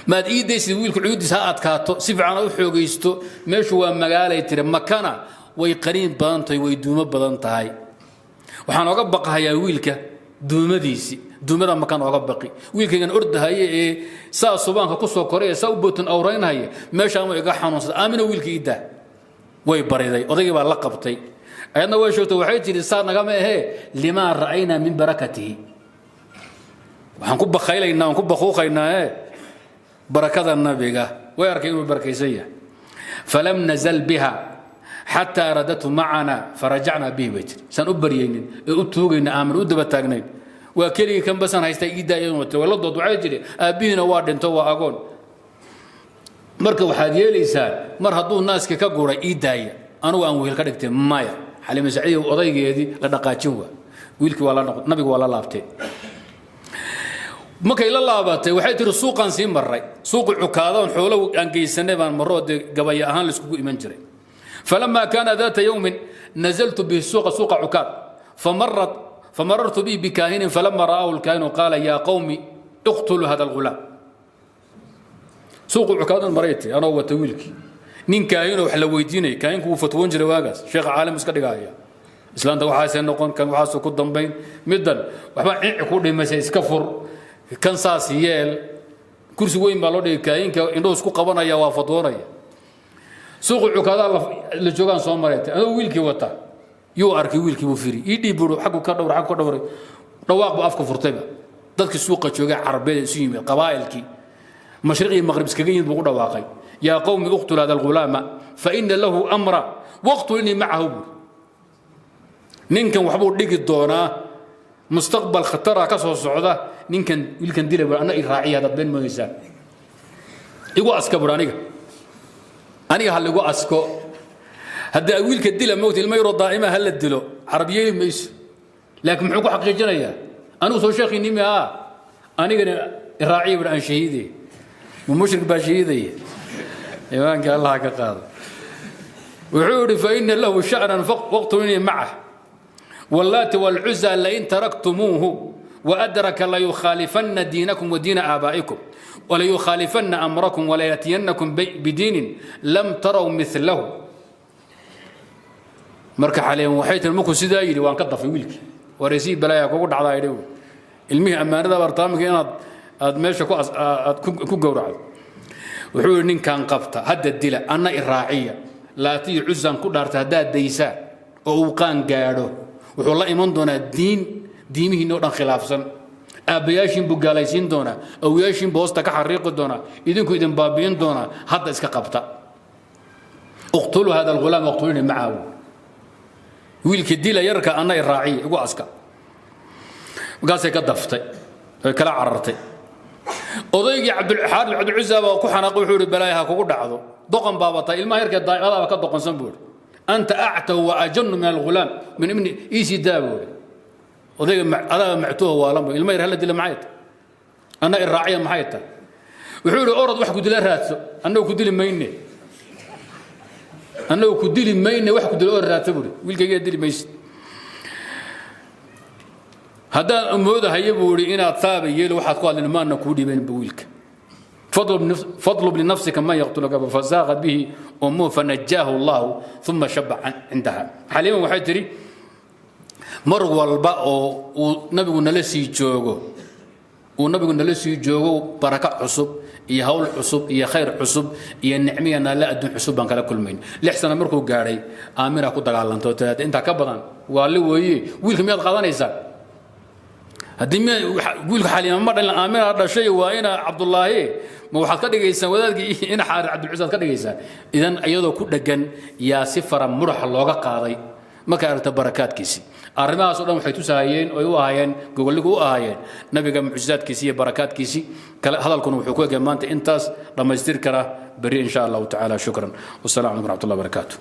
S1: Maad ii daysid wiilku, cuyudiis ha adkaato, si fiican ha u xoogaysto. Meeshu waa magaalay tiri, Makana way qaniin badan tahay, way duumo badan tahay. Waxaan oga baqahayaa wiilka duumadiisi, duumada Makan oga baqi. Wiilkaygan ordahaya ee saa subaanka ku soo koray ee saa u bootan awraynhaya, meeshaan iga xanuunsada. Aamino, wiilka ii daa. Way bariday, odaygii baa la qabtay. Ayadna way sheegtay. Waxay tidhi: saa nagama ahee, limaa ra'aynaa min barakatihi, waxaan ku bakhaylaynaa, waan ku baquuqaynaa ee barakada Nabiga. Way arkay inuu barakaysan yahay. Falam nazal biha xataa radatu macana farajacnaa bihi, bay tiri. Saan u baryaynin ee u tuugayna, aamin u daba taagnayn, waa keligii kan basan haystaa, ii daaya. Way la dood. Waxay tiri: aabbihiina waa dhinto, waa agoon. Marka waxaad yeelaysaa, mar hadduu naaska ka guray, ii daaya, anugu aan wehel ka dhigtay. Maya, Xaliima Sacdiya odaygeedii la dhaqaajin waa. Wiilkii waa la noq, Nabigu waa la laabtay. Markay la laabatay, waxay tihi: suuqaan sii marray, suuqi Cukaadoon xoolo aan geysanay baan marro, dee gabaya ahaan laiskugu iman jiray. Falama kaana daata yowmin nazaltu bihi suuqa, suuqa Cukaad, famarat famarartu bihi bikaahinin. Falama ra'aahu lkaahinu qaala: yaa qawmi, iqtuluu hada algulaam. Suuqu Cukaadoon maray ti anoo wata wiilkii, nin kaahinoo wax la weydiinay. Kaahinku wuu fatwoon jiray waagaas, sheekha caalim iska dhigaya. Islaanta waxaasay noqon, kan waxaasuu ku dambayn, middan waxba cinci ku dhimaysa, iska fur kan, saas yeel. Kursi weyn baa loo dhigay kaahinka, indhuhu isku qabanaya, waa fatwoonaya. Suuqu Cukaadaa la joogaan soo maray adoo wiilkii wata. Yuu arkay wiilkii, buu firi, ii dhiib buu, xaggu ka dhowr, xaggu ka dhowray, dhawaaq buu afka furtayba. Dadkii suuqa joogay Carabeed isu yimid, qabaa'ilkii mashriq iyo maqrib iskaga yimid buu ku dhawaaqay: yaa qawmi, uqtul hada algulaama fa ina lahu amra waqtulnii macahu, buuri. Ninkan waxbuu dhigi doonaa, mustaqbal khatara ka soo socda ninkan. Wiilkan dila bur, anna i raaciya. Haddaad been moodaysaan, igu aska bur, aniga ha ligu asko. Haddii wiilka dila mogta, ilmo yaroo daa'ima ha la dilo, Carab yeeli mayso. Laakiin muxuu ku xaqiijinayaa? Anigu soo sheekhiinimi ah, anigana iraaciya bur, aan shahiide. Ma mushrik baa shahiidaya? Iimaanka Allah ka qaado. Wuxuu yidhi: faina lahu sha'nan waqtulnii macah, wallaati walcuza lain taraktumuuhu وأدرك ليخالفن دينكم ودين آبائكم وليخالفن أمركم وليأتينكم بدين لم تروا مثله. Marka Xaliim waxay tiri: markuu sidaa yidhi, waan ka dafay wiilkii. Wareysii balaaya kugu dhacdaa yidhi, ilmihii ammaanada bartaamika inaad aad meesha ku aad ku gowracdo. Wuxuu yidhi: ninkan qabta, hadda dila, anna i raaciya. Laatiyo Cusaan ku dhaartay, haddaad daysaan oo uu qaan gaadho, wuxuu la iman doonaa diin diimihiinoo dhan khilaafsan. Aabbayaashiin buu gaalaysiin doonaa, awyaashiin buu hoosta ka xariiqi doonaa, idinku idin baabi'in doonaa. Hadda iska qabta. Uqtuluu hada algulaam waqtulunii macahu. Wiilkii dila yarka, anna i raaciya, igu aska. Markaasay ka daftay, way kala carartay. Odaygii Cabdulxaaris Cabdulcusa baa ku xanaaqay. Wuxuu yidhi: balaaya ha kugu dhacdo, doqon baaba tahay, ilmaha yarkee daa'imadaaba ka doqonsan, buu yidhi. Anta actahu wa ajanu min algulaam min ibni iisii daa, buu yidhi. Odayga adaa mactuha waalan bu, ilma yar hala dila maxay tahay? Anna i raaciya maxay tahay? Wuxuu yidhi: orod, wax ku dila raadso, annagu ku dili mayne, annagu ku dili mayne, wax ku dila orod raadso, buu yidhi. Wiilkayga dili maysid. Haddaan moodahaya, buu yidhi, inaad saaba yeeli, waxaad ku hadlin maana kuu dhiibaynba wiilka. فاطلب لنفسك من يقتلك. فزاغت به أمه فنجاه الله ثم شب عندها. Xaliima waxay tiri: mar walba oo uu Nabigu nala sii joogo, Uu Nabigu nala sii joogo, baraka cusub iyo hawl cusub iyo khayr cusub iyo nicmiya naale adduun cusub baan kala kulmayn. 6 sano markuu gaadhay, Aamina ku dagaalantay oo tiraahda, "Intaa ka badan waa li weeye, wiilka miyaad qaadanaysaa?" Haddii wiilka Xaliima ma dhalin, Aamina dhashay, waa ina Cabdullaahi. Ma waxaad ka dhigaysaan wadaadkii ina Xaari Cabdilcusaad ka dhigaysaan? Idan iyadoo ku dheggan yaa si fara muraxa looga qaaday markay aragta barakaadkiisii. Arrimahaas o dhan waxay tusaayeen oy u ahaayeen gogolligu u ahaayeen Nabiga mucjizaadkiisii iyo barakaadkiisii kale. Hadalkuna wuxuu ku egay maanta intaas, dhammaystir kara berri, in sha Allahu tacaala. Shukran, wasalamu calaykum raxmat ullah barakaatu.